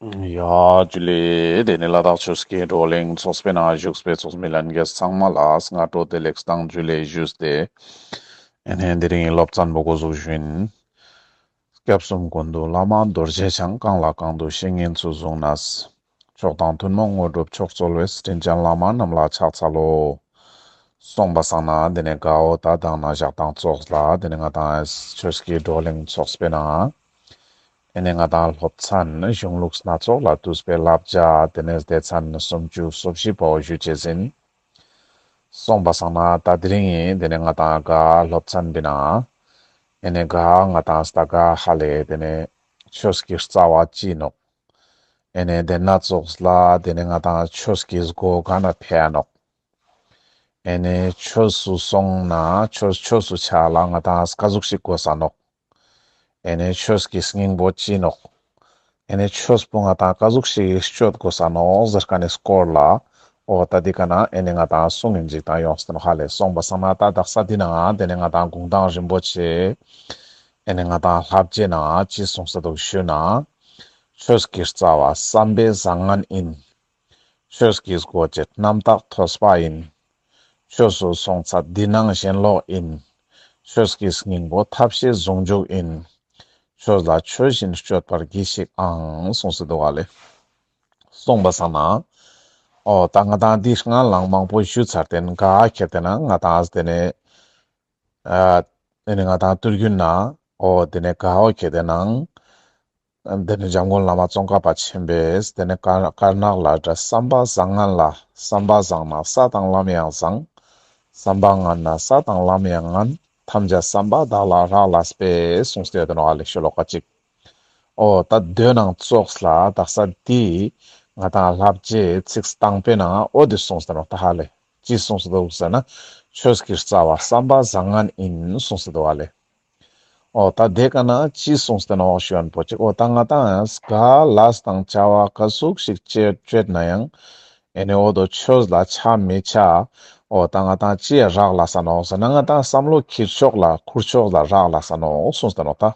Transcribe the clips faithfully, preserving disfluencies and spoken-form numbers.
ཡ་ཇུ་ལེ། དེ་ནས་ལ་དྭགས་ཆོས་ཀྱི་བགྲོ་གླེང་ཚོགས་པའི་ནང་བཞུགས་པའི་ཚོགས་མི་ལྷན་རྒྱས་ཚང་མ་ལ་སྔ་དྲོ་བདེ་ལེགས་དང་ཇུ་ལེ་ཞུས་ཏེ། ཨེ་ནས་དེ་རིང་སློབ་ཚན་པོ་འགོ་བཙུགས་ཞུ་ཡིན། སྐྱབས་གསུམ་ཀུན་འདུས་བླ་མ་རྡོ་རྗེ་འཆང་། གང་ལ་གང་འདུལ་བཤེས་གཉེན་ཚུལ་བཟུང་ནས། མཆོག་དང་ཐུན་མོང་དངོས་གྲུབ་མཆོག་སྩོལ་བའི། དྲིན་ཅན་བླ་མ་རྣམས་ལ་ཕྱག་འཚལ་ལོ། སོང་པ་སང་ན་དེ་ནས་གའོ་ད་དང་ན་ཞག་དང་ཙོགས་ལ་དེ་ནས་ང་དང་ཆོས་ཀྱི་བགྲོ་གླེང་ཚོགས་པའི་ནང་ཨེ་ནས་ང་དང་སློབ་ཚན་གཞུང་ལུགས་སྣ་ཚོགས་ལས་བཏུས་པའི་བསླབ་བྱ་དེ་ནས་སྡེ་ཚན་སུམ་ཅུ་སོ་བཞི་པོ་ཞུ་ཅེས་ཡིན། སོང་པ་སང་ན་ད་དེ་རིང་ངི་དེ་ནས་ང་དང་ག་སློབ་ཚན་པའི་ནང་ཨེ་ནས་ག་ང་དང་ས་ག་ཧ་ལེ་དེ་ནས་ཆོས་ཀྱི་རྩ་བ་ཅི་ནོག་ཨེ་ནས་དེ་སྣ་ཚོགས་ལ་དེ་ནས་ང་དང་ཆོས་ཀྱི་སྒོ་ག་ན་ཕེ་ནོག་ཨེ་ནས་ཆོས་སུ་སོང་ན་ཆོས་ཆོས་སུ་ཆ་ལ་ང་དང་ཀ་ཟུག་ཞིག་དགོས་ས་ནོག་ཨེ་ནས་ཆོས་ཀྱི་སྙིང་པོ་ཅི་ནོག་ཨེ་ནས་ཆོས་པོ་ང་དང་ཀ་ཟུག་ཞིག་སྤྱོད་དགོས་ས་ནོག་ཟེར་ཁན་ནི་སྐོར་ལ་འོ་ད་འདི་ཀ་ན་ཨེ་ནས་ང་དང་གསུང་ཡིན་ཅིག་དང་ཡོངས་ཏེ་ནོག་ཧ་ལེ། སོང་པ་སང་ན་ད་དག་ས་འདི་ནང་དེ་ནས་ང་དང་གུང་ཐང་རིན་པོ་ཆེ་ཨེ་ནས་ང་དང་བསླབ་བྱའི་ནང་ཅི་གསུངས་ས་འདུག་ཞུ་ན། ཆོས་ཀྱི་རྩ་བ་བསམ་པའི་བཟང་ངན་ཡིན། ཆོས་ཀྱི་སྒོ་འབྱེད་རྣམ་དག་ཐོས་པ་ཡིན། ཆོས་སུ་སོང་ཚད་འདི་སྣང་ཞེན་ལོག་ཡིན། ཆོས་ཀྱི་སྙིང་པོ་ཐབས་ཤེས་ཟུང་འཇུག་ཡིན། ཆོས་ལ་ཆོས་བཞིན་སྤྱོད་པར་གྱིས་ཤིག་ཨང་གསུངས་སེ་འདུག་ག་ལེ། སོང་པ་སང་ན་འོ་ད་ང་དང་འདི་སྔ་ལ་མང་པོ་ཞུས་ཚར་ཏེ་ན་ག་ཁྱེར་ཏེ་ན་ང་དང་དེ་ནས་ཨ་དེ་ནས་ང་དང་དུས་རྒྱུན་ན་འོ་དེ་ནས་ག་འོ་ཁྱེར་ཏེ་ན་དེ་ནས་འཇམ་མགོན་བླ་མ་ཙོང་ཁ་པ་ཆེན་པོས་དེ་ནས་དཀར་དཀར་ནག་ལ་འདྲ་བསམ་པ་བཟང་ངན་ལ། བསམ་པ་བཟང་ན་ས་དང་ལམ་ཡང་བཟང་། བསམ་པ་ངན་ན་ས་དང་ལམ་ཡང་ངན། ཐམས་ཅད་བསམ་པ་དག་ལ་རག་ལས་པས་གསུངས་ཏེ་ཡོད་དེ་ནོག་ཨ་ལེ། ཤོ་ལོ་ཀ་གཅིག་འོ་ད་དོན་ནང་ཙོགས་ལ་དག་ས་འདི་ང་དང་བསླབ་བྱའི་ཚིག་དང་པོའི་ནང་འོ་དེ་གསུངས་ཏེ་ནོག་ད་ཧ་ལེ། ཅི་གསུངས་སེ་འདུག་ཟེར་ན་ཆོས་ཀྱི་རྩ་བ་བསམ་པ་བཟང་ངན་ཡིན་གསུངས་སེ་འདུག་ཨ་ལེ། འོ་ད་དེ་ཀ་ན་ཅི་གསུངས་ཏེ་ནོག་ཞུ་ན་པོ་ཅིག་འོ་ད་ང་དང་ག་ལས་དང་བྱ་བ་ག་ཟུག་ཞིག་སྤྱད་སྤྱད་ན་ཡང་ཨེ་ནས་འོ་དོ་ཆོས་ལ་ཆ་མི་ཆ། འོ་ད་ང་དང་ཅི་ཡ་རག་ལས་ས་ནོག་ཟེར་ན་ང་དང་བསམ་བློ་འཁྱེར་ཕྱོགས་ལ་ཁུར་ཕྱོགས་ལ་རག་ལས་ས་ནོག་གསུངས་ཏེ་ནོག་ད།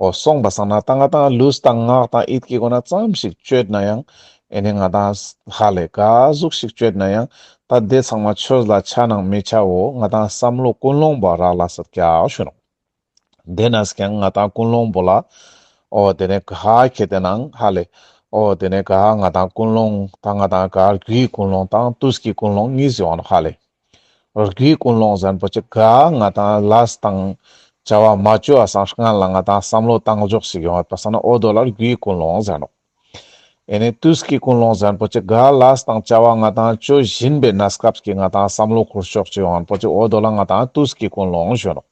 འོ་སོང་པ་སང་ན་ད་ང་དང་ལུས་དང་ངག་དང་ཡིད་ཀྱི་སྒོ་ནས་ཙམ་ཞིག་སྤྱོད་ན་ཡང་ཨེ་ནས་ང་དང་ཧ་ལེ་ག་ཟུག་ཞིག་སྤྱོད་ན་ཡང་ད་དེ་ཚང་མ་ཆོས་ལ་ཆ་ནང་མི་ཆའོ། ང་དང་བསམ་བློ་ཀུན་སློང་པོ་རག་ལས་སད་ཀྱག་ཞུ་ནོག་དེ་ནས་ཀྱང་ང་དང་ཀུན་སློང་པོ་ལ་འོ་དེ་ནས་ག་ཁྱེར་ཏེ་ན་ཧ་ལེ་འོ་དེ་ནས་ག་ང་དང་ཀུན་སློང་ད་ང་དང་ག་རྒྱུའི་ཀུན་སློང་དང་དུས་ཀྱི་ཀུན་སློང་གཉིས་ཡོང་ནོག་ཧ་ལེ། རྒྱུའི་ཀུན་སློང་ཟེར་ན་པོ་ཅིག་ག་ང་དང་ལས་དང་བྱ་བ་མ་བཅོ་བ་སང་སྔན་ལ་ང་དང་བསམ་བློ་བཏང་འཇོག་ཞིག་ཡོང་བ་སང་ན་འོ་དོ་ལ་རྒྱུའི་ཀུན་སློང་ཟེར་ནོག་ཨེ་ནས་དུས་ཀྱི་ཀུན་སློང་ཟེར་ན་པོ་ཅིག་ག་ལས་དང་བྱ་བ་ང་དང་བཅོ་བཞིན་པའི་གནས་སྐབས་ཀྱི་ང་དང་བསམ་བློ་ཁུར་ཕྱོགས་ཅིག་ཡོང་བ་པོ་ཅིག་འོ་དོ་ལ་ང་དང་དུས་ཀྱི་ཀུན་སློང་ཞུ་ནོག་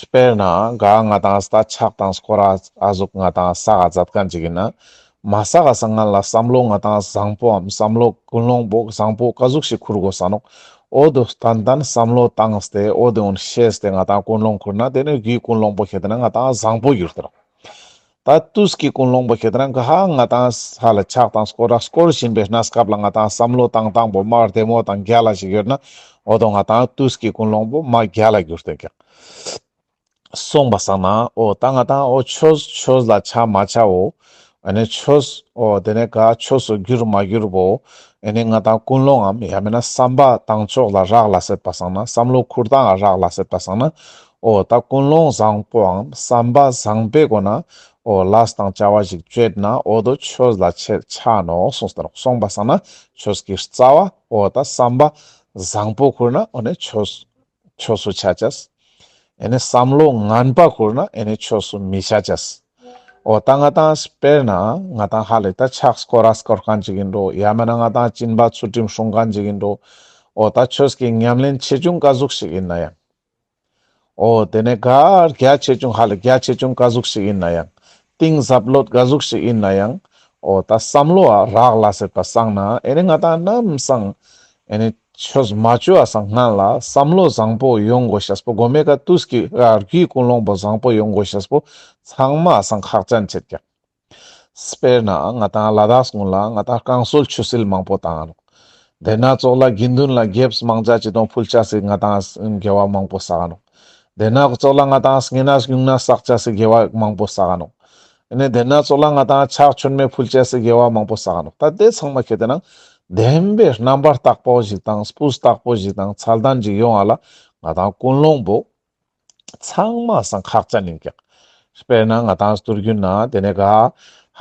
དཔེར་ན་ག་ང་དང་ས་ཆག་དང་སྐོར་ཨ་ཟུག་ང་དང་ས་ག་མཛད་མཁན་ཅིག་ཡིན་ན་མ་ས་ག་སང་སྔན་ལ་བསམ་བློ་ང་དང་བཟང་པོའམ་བསམ་བློ་ཀུན་སློང་པོ་བཟང་པོ་ག་ཟུག་ཞིག་ཁུར་དགོས་ས་ནོག་འོ་དོ་ཏན་ཏན་བསམ་བློ་བཏང་སྟེ་འོ་དོ་འོན་ཤེས་ཏེ་ང་དང་ཀུན་སློང་ཁུར་ན་དེ་ནས་རྒྱུའི་ཀུན་སློང་པོ་ཁྱེར་ཏེ་ན་ང་དང་བཟང་པོ་གྱུར་ཏེ་ནོག་ད་དུས་ཀྱི་ཀུན་སློང་པོ་ཁྱེར་ཏེ་ན་ག་ང་དང་ཧ་ལ་ཆག་དང་སྐོར་ར་སྐོར་བཞིན་པའི་གནས་སྐབས་ལ་ང་དང་བསམ་བློ་བཏང་སྟངས་པོ་མ་བདེ་མོ་དང་རྒྱལ་ལ་ཞིག་ཡོད་ན་འོ་དོ་ང་དང་དུས་ཀྱི་ཀུན་སློང་པོ་མ་རྒྱལ་ལ་གྱུར་ཏེ་ཀྱག་སོང་པ་སང་ན་འོ་ད་ང་དང་འོ་ཆོས་ཆོས་ལ་ཆ་མ་ཆའོ། ཨེ་ནས་ཆོས་འོ་དེ་ནས་ག་ཆོས་སུ་གྱུར་མ་གྱུར་པོ་ཨེ་ནས་ང་དང་ཀུན་སློང་ངམ་ཡང་མིན་ན་བསམ་པ་བཏང་ཕྱོགས་ལ་རག་ལས་སད་པ་སང་ན་བསམ་བློ་ཁུར་སྟངས་ལ་རག་ལས་སད་པ་སང་ན་འོ་ད་ཀུན་སློང་བཟང་པོའམ་བསམ་པ་བཟང་པོའི་སྒོ་ནས་འོ་ལས་དང་བྱ་བ་ཞིག་སྤྱད་ན་འོ་དོ་ཆོས་ལ་ཆ་ཆ་ནོག་གསུངས་ཏེ་ནོག་སོང་པ་སང་ན་ཆོས་ཀྱི་རྩ་བ་འོ་ད་བསམ་པ་བཟང་པོ་ཁུར་ན་འོ་ནས་ཆོས་ཆོས་སུ་ཆ་ཅེས། ཨེ་ནས་བསམ་བློ་ངན་པ་ཁུར་ན་ཨེ་ནས་ཆོས་སུ་མི་ཆ་ཅེས། འོ་ད་ང་དང་དཔེར་ན་ང་དང་ཧ་ལེ་ད་ཆག་སྐོར་ར་སྐོར་མཁན་ཅིག་ཡིན་འགྲོ། ཡང་མིན་ན་ང་དང་སྦྱིན་པ་ཚུལ་ཁྲིམས་སྲུང་མཁན་ཅིག་ཡིན་འགྲོ། འོ་ད་ཆོས་ཀྱི་ཉམས་ལེན་ཆེ་ཆུང་ག་ཟུག་ཞིག་ཡིན་ན་ཡང་། འོ་དེ་ནས་ག་རྒྱ་ཆེ་ཆུང་ཧ་ལེ་རྒྱ་ཆེ་ཆུང་ག་ཟུག་ཞིག་ཡིན་ན་ཡང་། གཏིང་ཟབ་ལོད་ག་ཟུག་ཞིག་ཡིན་ན་ཡང་། འོ་ད་བསམ་བློ་ཨ་རག་ལས་སད་པ་སང་ན་ཨེ་ནས་ང་དང་ནམ་སང་ཨེ་ནས་ཆོས་མ་བཅོ་བ་སང་སྔན་ལ་བསམ་བློ་བཟང་པོ་ཡོང་དགོས་ཤེས་པོ་གོ་མེ་ཀ་དུས་ཀྱི་ཨ་རྒྱུའི་ཀུན་སློང་པོ་བཟང་པོ་ཡོང་དགོས་ཤེས་པོ་ཚང་མ་སང་ཁག་ཅན་ཆེད་ཀྱག་དཔེར་ན་ང་དང་ལ་དྭགས་སྔོན་ལ་ང་དང་བསྐང་གསོལ་ཆུད་ཟོས་མང་པོ་བཏང་ང་ནོག་དེ་ན་ཙོགས་ལ་དགེ་འདུན་ལ་དགེ་བསྙེན་མང་ཆེ་ཅིག་དང་ཕུལ་ཅེས་སི་ང་དང་དགེ་བ་མང་པོ་བསགས་ནོག་དེ་ན་ཙོགས་ལ་ང་དང་བསྙེན་གནས་སྨྱུང་གནས་བསགས་ཅེས་སི་དགེ་བ་མང་པོ་བསགས་ནོག་ཨེ་ནེ་དེ་ན་ཙོགས་ལ་ང་ཏང་ཕྱག་མཆོད་མེ་ཕུལ་ཅེས་སི་དགེ་བ་མང་པོ་བསགས་ནོག། ད་དེ་ཚང་མ་ཁེ་ཏེ་ན་བདེན་པའི་རྣམ་པར་དག་པོ་ཞིག་དང་སྤུས་དག་པོ་ཞིག་དང་ཚད་ལྡན་ཞིག་ཡོང་བ་ལ་ང་ཏང་ཀུན་སློང་པོ་ཚང་མ་སང་ཁག་ཅན་ཡིན་ཀྱག། དཔེར་ན་ང་ཏང་སྟོད་རྒྱུན་ན་དེ་ནེ་ག་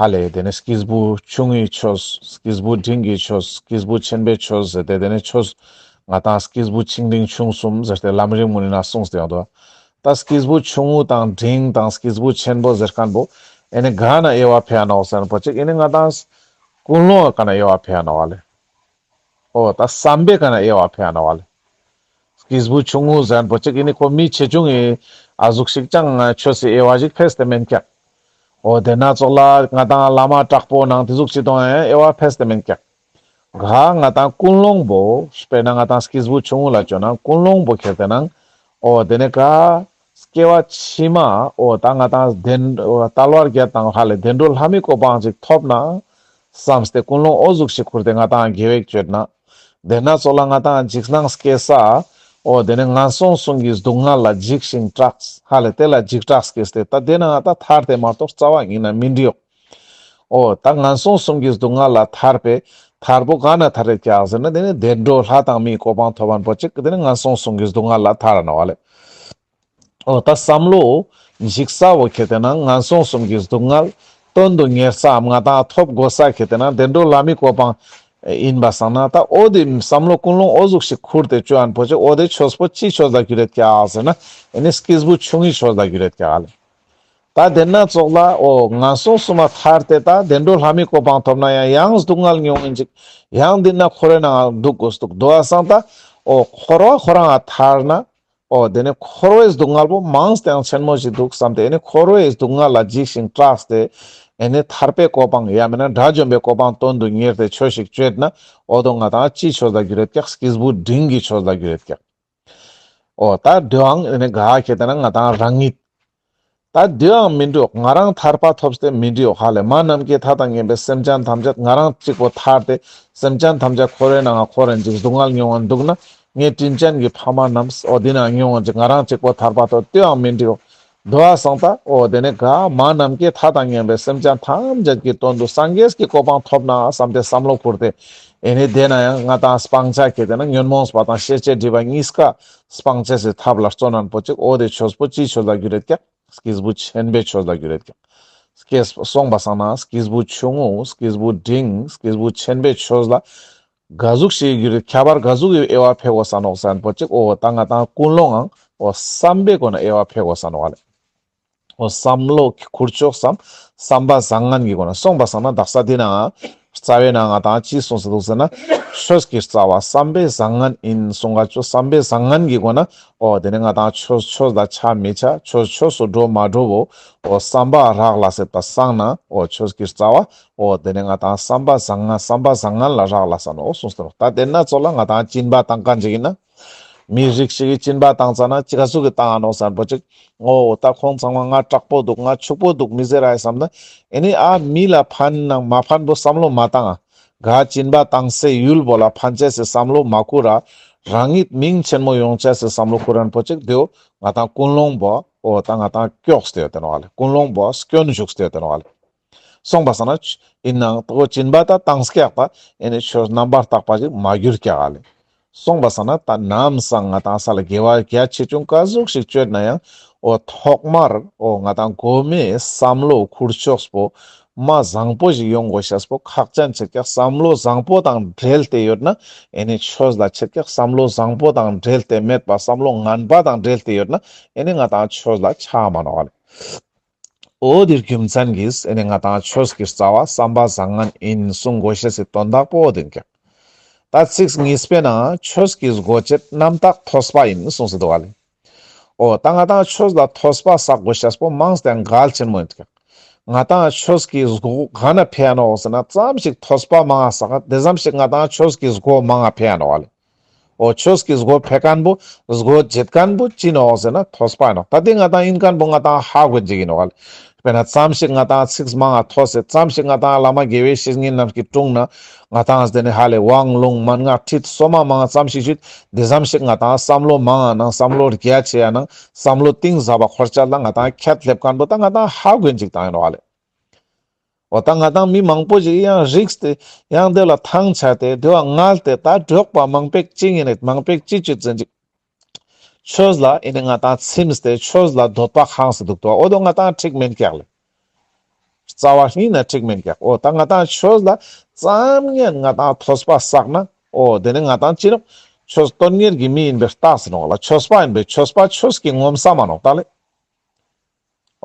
ཧ་ལེ་དེ་ནེ་སྐྱེས་བུ་ཆུང་ངུའི་ཆོས། སྐྱེས་བུ་འབྲིང་གི་ཆོས། སྐྱེས་བུ་ཆེན་པོའི་ཆོས་ཟེར་ཏེ་དེ་ནེ་ཆོས་ང་ཏང་སྐྱེས་བུ་ཆུང་འབྲིང་ཆུང་གསུམ་ཟེར་ཏེ་ལམ་རིམ་ངོ་ནི་ན་གསུངས་ཏེ་ཡོང་དོ། ད་སྐྱེས་བུ་ཆུང་ངུ་དང་འབྲིང་དང་སྐྱེས་བུ་ཆེན་པོ་ཟེར་མཁན་པོ་ཨེ་ནེ་ག་ན་དབྱེ་བ་ཕེ་ཡ་ནོག་ཟེར་ན་པོ་ཅིག་ཨེ་ནེ་ང་ཏང་ཀུན་སློང་ག་ན་དབྱེ་བ་ཕེ་ཡ་ནོག་ལེ། འོ་ད་བསམ་པའི་ག་ན་དབྱེ་བ་ཕེ་ཡ་ནོག་ལེ། སྐྱེས་བུ་ཆུང་ངུ་ཟེར་ན་པོ་ཅིག་ཨེ་ནེ་ཁོ་མི་ཆེ་ཆུང་ངི་ཨ་ཟུག་ཞིག་ཅང་ཆོས་སི་དབྱེ་བ་ཞིག་ཕེས་ཏེ་མེན་ཀྱག། འོ་དེ་ན་ཙོགས་ལ་ང་ཏང་བླ་མ་དྲག་པོ་ནང་དེ་ཟུག་ཅིག་དང་ཡང་དབྱེ་བ་ཕེས་ཏེ་མེན་ཀྱག། ག་ང་ཏང་ཀུན་སློང་པོ་དཔེར་ན་ང་ཏང་སྐྱེས་བུ་ཆུང་ངུ་ལ་བཅོ་ན་ཀུན་སློང་པོ་ཁེ་ཏེ་ན་འོ་དེ་ནེ་ག་སྐྱེ་བ་ཕྱི་མ་འོ་ད་ང་ཏང་དལ་བ་བརྒྱད་དང་ཧ་ལེ་བདེ་འགྲོ་ལྷ་མིའི་གོ་འཕང་ཅིག་ཐོབ་ན་བསམས་ཏེ་ཀུན་སློང་འོ་ཟུག་ཞིག་ཁུར་ཏེ་ང་ཏང་དགེ་བ་བཅོས་ན། དེ་ན་ཙོགས་ལ་ང་ཏང་འཇིགས་སྣང་སྐྱེ་ས་འོ་དེ་ནེ་ངན་སོང་གསུམ་གྱི་སྡུག་བསྔལ་ལ་འཇིགས་ཤིང་སྐྲག་ཧ་ལེ་དེ་ལ་འཇིགས་སྐྲག་སྐྱེས་ཏེ་ད་དེ་ན་ང་ཏང་ཐར་ཏེ་མ་གཏོགས་རྩ་བ་ཉིད་ནས་མི་འགྲིག་ཡོག། འོ་ད་ངན་སོང་གསུམ་གྱི་སྡུག་བསྔལ་ལ་ཐར་པའི་ཐར་པོ་ག་ན་ཐར་རེ་ཀྱག་ཟེར་ན་དེ་ནེ་བདེ་འགྲོ་ལྷ་དང་མིའི་གོ་འཕང་ཐོབ་པ་པོ་ཅིག་དེ་ནེ་ངན་སོང་གསུམ་གྱི་སྡུག་བསྔལ་ལ་ཐར་ར་ནོག་ལེ། འོ་ད་བསམ་བློ་འཇིགས་ས་བོ་ཁེ་ཏེ་ན་ངན་སོང་གསུམ་གྱི་སྡུག་བསྔལ་དོན་དུ་གཉེར་སའམ་ང་ཏང་ཐོབ་དགོས་ས་ཁེ་ཏེ་ན་བདེ་འགྲོ་ལྷ་མིའི་གོ་འཕང་ཡིན་པ་སང་ན་ད་འོ་དེ་བསམ་བློ་ཀུན་སློང་འོ་ཟུག་ཞིག་ཁུར་ཏེ་བཅོ་ཡན་པོ་ཅིག་འོ་དེ་ཆོས་པོ་ཅི་ཆོས་ལ་འགྱུར་རེད་ཀྱག་ཟེར་ན་ཨེ་ནེ་སྐྱེས་བུ་ཆུང་ངུའི་ཆོས་ལ་འགྱུར་རེད་ཀྱག་ལེ། ད་དེ་ན་ཙོགས་ལ་འོ་ངན་སོང་གསུམ་མ་ཐར་ཏེ་ད་བདེ་འགྲོ་ལྷ་མིའི་གོ་འཕང་ཐོབ་ན་ཡང་ཡང་སྡུག་བསྔལ་མྱོང་ཡིན་ཅིག། ཡང་འདི་ན་འཁོར་བའི་ནང་འདུག་དགོས་འདུག་དོ་བ་སང་ད་འོ་འཁོར་བ་ཁོ་རང་ང་ཐར་ན་འོ་དེ་ནེ་འཁོར་བའི་སྡུག་བསྔལ་པོ་མང་སྟེ་ཡང་ཆེན་མོ་ཞིག་འདུག་བསམ་སྟེ་ཨེ་ནེ་འཁོར་བའི་སྡུག་བསྔལ་ལ་འཇིགས་ཤིང་སྐྲག་སྟེ་ཨེ་ནེ་ཐར་པའི་གོ་འཕང་ཡང་མིན་ན་དགྲ་བཅོམ་པའི་གོ་འཕང་དོན་དུ་གཉེར་ཏེ་ཆོས་ཤིག་བཅོས་ན་འོ་དོ་ང་ཏང་ཅིའི་ཆོས་ལ་འགྱུར་རེད་ཀྱག། སྐྱེས་བུ་འབྲིང་གི་ཆོས་ལ་འགྱུར་རེད་ཀྱག། འོ་ད་དེའང་ཨེ་ནེ་ག་ཁེ་ཏེ་ན་ང་ཏང་རང་ཉིད། ད་དེའང་མི་འགྲིག་ང་རང་ཐར་པ་ཐོབ་སྟེ་མི་འགྲིག་ཧ་ལེ་མ་ནམ་མཁའི་མཐའ་དང་མཉམ་པའི་སེམས་ཅན་ཐམས་ཅད་ང་རང་གཅིག་པོ་ཐར་ཏེ་སེམས་ཅན་ཐམས་ཅད་འཁོར་བའི་ནང་ང་འཁོར་རེན་ཅིག་སྡུག་བསྔལ་མྱོང་ངན་འདུག་ན་ངའི་དྲིན་ཅན་གྱི་ཕ་མ་རྣམས་འོ་དེ་ན་མྱོང་ངན་ཅིག་ང་རང་གཅིག་པོ་ཐར་པ་ཐོབ་དེའང་མི་འགྲིག། དོ་བ་སང་ད་འོ་དེ་ནེ་ག་མ་ནམ་མཁའི་མཐའ་དང་མཉམ་པའི་སེམས་ཅན་ཐམས་ཅད་ཀྱི་དོན་དུ་སངས་རྒྱས་ཀྱི་གོ་འཕང་ཐོབ་ན་བསམ་སྟེ་བསམ་བློ་ཁུར་ཏེ་ཨེ་ནེ་དེ་ན་ཡང་ང་ཏང་སྤང་བྱ་ཁེ་ཏེ་ན་ཉོན་མོངས་པ་དང་ཤེས་བྱའི་སྒྲིབ་པ་གཉིས་ཀ་སྤང་བྱ་སི་ཐབས་ལ་བརྩོན་ན་པོ་ཅིག་འོ་དེ་ཆོས་པོ་ཅིའི་ཆོས་ལ་འགྱུར་རེད་ཀྱག། སྐྱེས་བུ་ཆེན་པོའི་ཆོས་ལ་འགྱུར་རེད་ཀྱག། སྐྱེས་སོང་པ་སང་ན་སྐྱེས་བུ་ཆུང་ངུ་སྐྱེས་བུ་འབྲིང་སྐྱེས་བུ་ཆེན་པོའི་ཆོས་ལ་ག་ཟུག་ཞིག་འགྱུར་རེད། ཁྱད་པར་ག་ཟུག་གི་དབྱེ་བ་ཕེ་དགོས་ས་ནོག་ཟེར་ན་པོ་ཅིག་འོ་ད་ང་ཏང་ཀུན་སློང་ངང་འོ་བསམ་པའི་སྒོ་ནས་དབྱེ་བ་ཕེ་དགོས་ས་ནོག་ལེ། འོ་བསམ་བློ་ཁུར་ཆོག་སམ་བསམ་པ་བཟང་ངན་གྱི་སྒོ་ནས་སོང་པ་སང་ན་དག་ས་དེ་ན་རྩ་བའི་ནང་ང་ཏང་ཅི་གསུངས་སེ་འདུག་ཟེར་ན་ཆོས་ཀྱི་རྩ་བ་བསམ་པའི་བཟང་ངན་ཡིན་གསུང་ག་ཆོས་བསམ་པའི་བཟང་ངན་གྱི་སྒོ་ནས་འོ་དེ་ནས་ང་ཏང་ཆོས་ཆོས་ལ་ཆ་མི་ཆ་ཆོས་ཆོས་སུ་འགྲོ་མ་འགྲོ་བོ་འོ་བསམ་པ་རག་ལས་སེ་ད་སང་ན་འོ་ཆོས་ཀྱི་རྩ་བ་འོ་དེ་ནས་ང་ཏང་བསམ་པ་བཟང་ངན་བསམ་པ་བཟང་ངན་ལ་རག་ལས་ས་ནོག་གསུངས་སེ་འདུག། ད་དེ་ན་ཙོགས་ལ་ང་ཏང་སྦྱིན་པ་བཏང་མཁན་ཅིག་ཡིན་ན། མི་རིགས་ཤིག་གི་སྦྱིན་པ་བཏང་ཙ་ན་ཅི་ག་ཟུག་གི་བཏང་ང་ནོག་ཟེར་ན་པོ་ཅིག། འོ་ད་ཁོང་ཚང་མ་ང་དྲག་པོ་འདུག་ང་ཕྱུག་པོ་འདུག་མི་ཟེར་ར་ཡ་བསམ་ན་ཨེ་ནི་ཨ་མི་ལ་ཕན་ནང་མ་ཕན་པོ་བསམ་བློ་མ་བཏང་ང་། ག་སྦྱིན་པ་བཏང་སའི་ཡུལ་པོ་ལ་ཕན་ཆ་སི་བསམ་བློ་མ་ཁུར་ར་རང་ཉིད་མིང་ཆེན་མོ་ཡོང་ཆ་སི་བསམ་བློ་ཁུར་རན་པོ་ཅིག་དེའོ་ང་ཏང་ཀུན་སློང་པོ་འོ་ད་ང་ཏང་སྐྱོགས་ཏེ་ཡོད་དེ་ནོག་ལེ། ཀུན་སློང་པོ་སྐྱོན་ཞུགས་ཏེ་ཡོད་དེ་ནོག་ལེ། སོང་པ་སང་ན་ཡིན་ནའང་ད་ཁོ་སྦྱིན་པ་ད་བཏང་སྐྱག་ད་ཨེ་ནི་ཆོས་རྣམ་པར་དག་པ་ཞིག་མ་གྱུར་སྐྱག་ལེ། སོང་པ་སང་ན་ད་ནམ་སང་ང་ཏང་ས་ལ་དགེ་བ་རྒྱ་ཆེ་ཆུང་ག་ཟུག་ཞིག་བཅོས་ན་ཡང་འོ་ཐོག་མར་འོ་ང་ཏང་གོ་མའི་བསམ་བློ་ཁུར་ཆོག་པོ་མ་བཟང་པོ་ཞིག་ཡོང་དགོས་ཤེས་པོ་ཁག་ཅན་ཆེ་སྐྱག། བསམ་བློ་བཟང་པོ་དང་འབྲེལ་ཏེ་ཡོད་ན་ཨེ་ནི་ཆོས་ལ་ཆེ་སྐྱག། བསམ་བློ་བཟང་པོ་དང་འབྲེལ་ཏེ་མེད་པ་བསམ་བློ་ངན་པ་དང་འབྲེལ་ཏེ་ཡོད་ན་ཨེ་ནི་ང་ཏང་ཆོས་ལ་ཆ་མ་ནོག་ལེ། འོ་དེ་རྒྱུ་མཚན་གྱིས་ཨེ་ནི་ང་ཏང་ཆོས་ཀྱི་རྩ་བ་བསམ་པ་བཟང་ངན་ཡིན་གསུང་དགོས་ཤེས་སི་དོན་དག་པོ་འོ་དེ་ཡིན་ཀྱག། ད་ཚིགས་གཉིས་པའི་ནང་ཆོས་ཀྱི་སྒོ་འབྱེད་རྣམ་དག་ཐོས་པ་ཡིན་གསུངས་སེ་འདུག་ག་ལེ། འོ་ད་ང་ཏང་ཆོས་ལ་ཐོས་པ་བསགས་དགོས་ཤེས་པོ་མང་སྟེ་གལ་ཆེན་མོ་ཡིན་ཀྱག། ང་ཏང་ཆོས་ཀྱི་སྒོ་ག་ན་ཕེ་ཡ་ནོག་ཟེར་ན་ཙམ་ཞིག་ཐོས་པ་མང་ང་བསགས་དེ་ཙམ་ཞིག་ང་ཏང་ཆོས་ཀྱི་སྒོ་མང་ང་ཕེ་ཡ་ནོག་ག་ལེ། འོ་ཆོས་ཀྱི་སྒོ་ཕེ་མཁན་པོ་སྒོ་འབྱེད་མཁན་པོ་ཅི་ནོག་ཟེར་ན་ཐོས་པ་ཡིན་ནོག། ད་དེ་ང་ཏང་ཡིན་མཁན་པོ་ང་ཏང་ཧ་གོ་ཅིག་ཡིན་ནོག་ག་ལེ། དཔེར་ན་ཙམ་ཞིག་ང་ཏང་ཚིགས་མང་ང་ཐོས་སེ་ཙམ་ཞིག་ང་ཏང་བླ་མ་དགེ་བའི་བཤེས་གཉེན་རྣམས་ཀྱི་དྲུང་ན་ང་ཏང་དེ་ནི་ཧ་ལས་དབང་ལུང་མན་ངག་ཁྲིད་སོ་མ་མང་ང་ཙམ་ཞིག་ཞུས་དེ་ཙམ་ཞིག་ང་ཏང་བསམ་བློ་མང་ང་ནང་བསམ་བློ་རྒྱ་ཆེ་ཡ་ནང་བསམ་བློ་གཏིང་ཟབ་པ་འཁོར་ཆ་ལ་ང་ཏང་ཁྱད་སླེབས་མཁན་པོ་ད་ང་ཏང་ཧ་གོ་ཅིག་བཏང་ཡིན་ནོག་ག་ལེ། འོ་ད་ང་ཏང་མི་མང་པོ་ཞིག་ཡང་རིགས་ཏེ་ཡང་དེ་ལ་ཐང་ཆད་དེ་དེ་བ་ངལ་ཏེ་ད་འགྲོགས་པ་མང་པོ་ཅིག་ཡིན་ནི་མང་པོ་ཅིག་ཅིག་ཙམ་ཅིག་ཆོས་ལ་ཨེ་ནི་ང་ཏང་ཚིམས་ཏེ་ཆོས་ལ་འདོད་པ་ཁེངས་ཏེ་འདུག་ཏོ། འོ་དོ་ང་ཏང་འགྲིག་མེན་ཀྱག་ལེ། རྩ་བ་ཉིད་ནས་འགྲིག་མེན་ཀྱག། འོ་ད་ང་ཏང་ཆོས་ལ་ཙམ་ཉན་ང་ཏང་ཐོས་པ་བསགས་ན་འོ་དེ་ནི་ང་ཏང་ཅི་ནོག། ཆོས་དོན་གཉེར་གྱི་མི་ཡིན་པའི་རྟགས་ཡིན་ནོག་ལ། ཆོས་པ་ཡིན་པའི་ཆོས་པ་ཆོས་ཀྱི་ངོ་མཚར་མ་ནོག་ད་ལེ།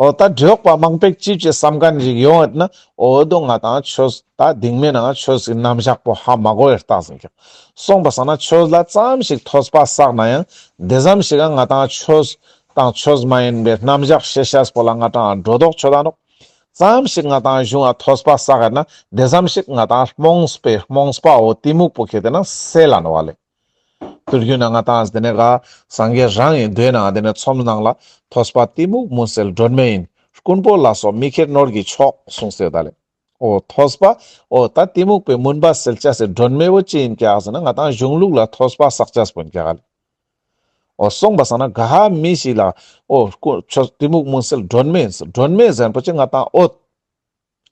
འོ་ད་འགྲོགས་པ་མང་པོ་ཅིག་ཅེས་བསམ་མཁན་ཞིག་ཡོང་ཡོད་ན་འོ་དོ་ང་ཏང་ཆོས་ད་སྡིག་མེད་ནང་ཆོས་ཀྱི་རྣམ་གཞག་པོ་ཧ་མ་གོ་བའི་རྟགས་ཡིན་ཀྱག། སོང་པ་སང་ན་ཆོས་ལ་ཙམ་ཞིག་ཐོས་པ་བསགས་ན་ཡང་དེ་ཙམ་ཞིག་ང་ཏང་ཆོས་དང་ཆོས་མ་ཡིན་པའི་རྣམ་གཞག་ཤེས་བྱ་པོ་ལ་ང་ཏང་འགྲོ་ལྡོག་ཆོད་ད་ནོག། ཙམ་ཞིག་ང་ཏང་གཞུང་ང་ཐོས་པ་བསགས་ཡོད་ན་དེ་ཙམ་ཞིག་ང་ཏང་རྨོངས་པའི་རྨོངས་པའོ་གཏི་མུག་པོ་ཁེ་ཏེ་ན་སེལ་ལ་ནོག་ལེ། དུས་རྒྱུན་ན་ང་ཏང་དེ་ནས་ག་སངས་རྒྱས་རང་ཡིན་དེ་ན་དེ་ནས་ཚོམས་ནང་ལ་ཐོས་པ་གཏི་མུག་མུན་སེལ་སྒྲོན་མེ་ཡིན། རྐུན་པོ་ལ་སོགས་མི་ཁྱེར་ནོར་གྱི་མཆོག་གསུངས་ཏེ་ད་ལེ། འོ་ཐོས་པ་འོ་ད་གཏི་མུག་པའི་མུན་པ་སེལ་ཅེས་སི་སྒྲོན་མེ་བོ་ཅི་ཡིན་ཀྱག་ཟེར་ན་ང་ཏང་གཞུང་ལུགས་ལ་ཐོས་པ་བསགས་ཅེས་པོ་ཡིན་ཀྱག་ལེ། འོ་སོང་པ་སང་ན་ག་མི་ཞིག་ལ་འོ་རྐུ་ཆོས་གཏི་མུག་མུན་སེལ་སྒྲོན་མེ་ཡིན་སྒྲོན་མེ་ཟེར་པོ་ཅི་ང་ཏང་འོད།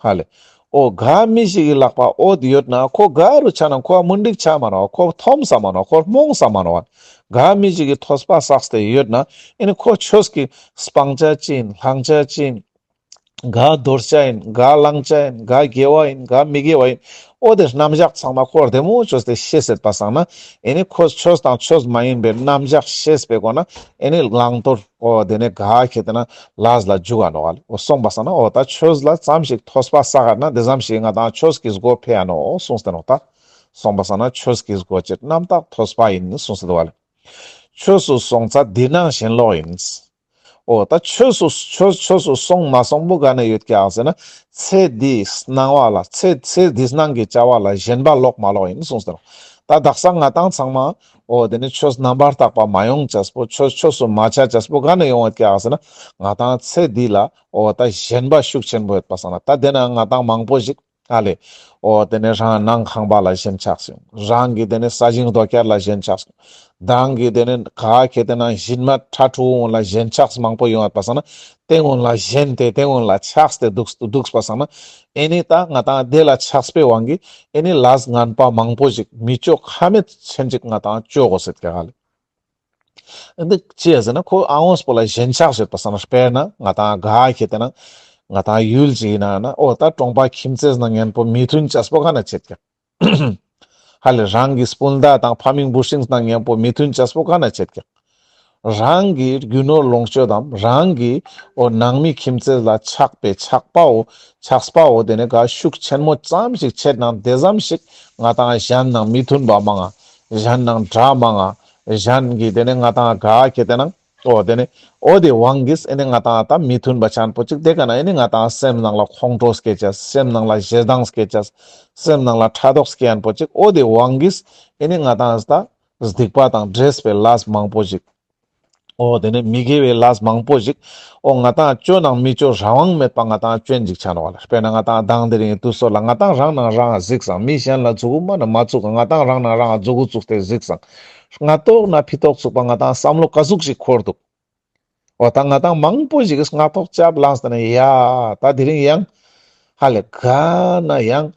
ཧ་ལེ། འོ་ག་མི་ཞིག་གི་ལག་པ་འོད་ཡོད་ན་ཁོ་ག་རུ་ཆ་ན་ཁོ་མུན་དིག་ཆ་མ་ནོག། ཁོ་མཐོང་ས་མ་ནོག། ཁོ་རྨོངས་ས་མ་ནོག། ག་མི་ཞིག་གི་ཐོས་པ་བསགས་ཏེ་ཡོད་ན་ཨེ་ནི་ཁོ་ཆོས་ཀྱི་སྤང་བྱ་ཅི་ཡིན་བླང་བྱ་ཅི་ཡིན། ག་དོར་བྱ་ཡིན་ག་བླང་བྱ་ཡིན་ག་དགེ་བ་ཡིན་ག་མི་དགེ་བ་ཡིན། འོ་དེ་རྣམ་གཞག་ཚང་མ་ཁོ་བདེ་མོ་ཅོས་ཏེ་ཤེས་ཡོད་པ་སང་ན་ཨེ་ནི་ཁོ་ཆོས་དང་ཆོས་མ་ཡིན་པའི་རྣམ་གཞག་ཤེས་པའི་སྒོ་ན་ཨེ་ནི་བླང་དོར་འོ་དེ་ནས་ག་ཁེ་ཏེ་ན་ལས་ལ་འཇུག་ག་ནོག་ལེ། འོ་སོང་པ་སང་ན་འོ་ད་ཆོས་ལ་ཙམ་ཞིག་ཐོས་པ་བསགས་ན་དེ་ཙམ་ཞིག་ང་ཏང་ཆོས་ཀྱི་སྒོ་ཕྱེ་ཡ་ནོག་གསུངས་ཏེ་ནོག་ད། སོང་པ་སང་ན་ཆོས་ཀྱི་སྒོ་ཅི་རྣམ་དག་ཐོས་པ་ཡིན་གསུངས་ཏེ་འདུག་ལེ། ཆོས་སུ་སོང་ཚད་འདི་ནང་ཞེན་ལོག་ཡིན། འོ་ད་ཆོས་སུ་ཆོས་ཆོས་སུ་སོང་མ་སོང་པོ་ག་ནས་ཡོད་ཀྱག་ཟེར་ན་ཚེ་འདིའི་སྣང་བ་ལ་ཚེ་ཚེ་འདིའི་སྣང་གི་བྱ་བ་ལ་ཞེན་པ་ལོག་མ་ལོག་ཡིན་གསུངས་ཏེ་ནོག། ད་དག་ས་ང་ཏང་ཚང་མ་འོ་དེ་ནི་ཆོས་རྣམ་པར་དག་པ་མ་ཡོང་ཅེས་པོ་ཆོས་ཆོས་སུ་མ་ཆ་ཅེས་པོ་ག་ནས་ཡོང་ཡོད་ཀྱག་ཟེར་ན་ང་ཏང་ཚེ་འདི་ལ་འོ་ད་ཞེན་པ་ཤུགས་ཆེན་པོ་ཡོད་པ་སང་ན་ད་དེ་ན་ང་ཏང་མང་པོ་ཞིག་ཧ་ལེ། འོ་དེ་ནས་རང་ནང་ཁང་པ་ལ་ཞེན་ཆགས་སོང་། རང་གི་དེ་ནས་ས་ཞིང་རྡོ་ཁྱེར་ལ་ཞེན་ཆགས་སོང་། རང་གི་དེ་ནས་ག་ཁེ་ཏེ་ན་ཞིན་མ་ཁྲ་ཕྲུ་གུ་ལ་ཞེན་ཆགས་མང་པོ་ཡོང་བ་པ་སང་ན་དེ་གུན་ལ་ཞེན་ཏེ་དེ་གུན་ལ་ཆགས་ཏེ་འདུག་འདུག་པ་སང་ན་ཨེ་ནི་ད་ང་ཏང་དེ་ལ་ཆགས་པའི་དབང་གིས་ཨེ་ནི་ལས་ངན་པ་མང་པོ་ཞིག་མི་ཅོ་ཁ་མེད་ཆེན་ཅིག་ང་ཏང་ཅོ་གོས་ཟེར་ཀྱག་ཧ་ལེ། འདི་ཅི་ཡ་ཟེར་ན་ཁོ་ཨ་འོངས་པོ་ལ་ཞེན་ཆགས་ཡོད་པ་སང་ན་དཔེར་ན་ང་ཏང་ག་ཁེ་ཏེ་ན་ང་ཏང་ཡུལ་ཅིག་ཡིན་ན་ན་འོ་ད་གྲོང་པ་ཁྱིམ་མཚེས་ནང་ཉམ་པོ་མི་མཐུན་ཅེས་པོ་ག་ན་ཆེད་ཀྱག། ཧ་ལེ་རང་གི་སྤུན་ཟླ་དང་ཕ་མིང་བུ་སྲིང་ནང་ཉམ་པོ་མི་མཐུན་ཅེས་པོ་ག་ན་ཆེད་ཀྱག། རང་གི་རྒྱུ་ནོར་ལོངས་སྤྱོད་དམ་རང་གི་འོ་ནང་མི་ཁྱིམ་མཚེས་ལ་ཆགས་པའི་ཆགས་པའོ་ཆགས་པའོ་དེ་ནས་ག་ཤུགས་ཆེན་མོ་ཙམ་ཞིག་ཆེད་ནང་དེ་ཙམ་ཞིག་ང་ཏང་གཞན་ནང་མི་མཐུན་པ་མང་ང་གཞན་ནང་དགྲ་མང་ང་གཞན་གྱི་དེ་ནས་ང་ཏང་ག་ཁེ་ཏེ་ན་འོ་དེ་ནས་འོ་དེ་དབང་གིས་ཨེ་ནི་ང་ཏང་ད་མི་མཐུན་པ་ཆེན་པོ་ཅིག་དེ་ག་ན་ཨེ་ནི་ང་ཏང་སེམས་ནང་ལ་ཁོང་ཁྲོ་སྐྱེ་ཅེས་སེམས་ནང་ལ་ཞེ་སྡང་སྐྱེ་ཅེས་སེམས་ནང་ལ་ཕྲག་དོག་སྐྱེ་ཡན་པོ་ཅིག་འོ་དེ་དབང་གིས་ཨེ་ནི་ང་ཏང་ད་སྡིག་པ་དང་འདྲེས་པའི་ལས་མང་པོ་ཞིག་འོ་དེ་ནས་མི་དགེ་བའི་ལས་མང་པོ་ཞིག་འོ་ང་ཏང་ཅོ་ནང་མི་ཅོ་རང་དབང་མེད་པ་ང་ཏང་ཅོ་ཡིན་ཅིག་ཆ་ནོག་ལེ། དཔེར་ན་ང་ཏང་མདང་དེ་རིང་དུས་ཚོད་ལ་ང་ཏང་རང་ནང་རང་གཟིགས་སང་མི་གཞན་ལ་མཛུ་གུ་མ་ན་མ་བཙུགས་ང་ཏང་རང་ནང་རང་མཛུ་གུ་བཙུགས་ཏེ་གཟིགས་སང་སྔ་ཏོག་ན་ཕི་ཏོག་ཚུགས་པ་ང་ཏང་བསམ་བློ་ག་ཟུག་ཞིག་འཁོར་འདུག། འོ་ད་ང་ཏང་མང་པོ་ཞིག་གིས་སྔ་ཐོག་ཅབ་ལངས་ཏེ་ན་ཡ་ད་དེ་རིང་ཡང་ཧ་ལེ་ག་ན་ཡང་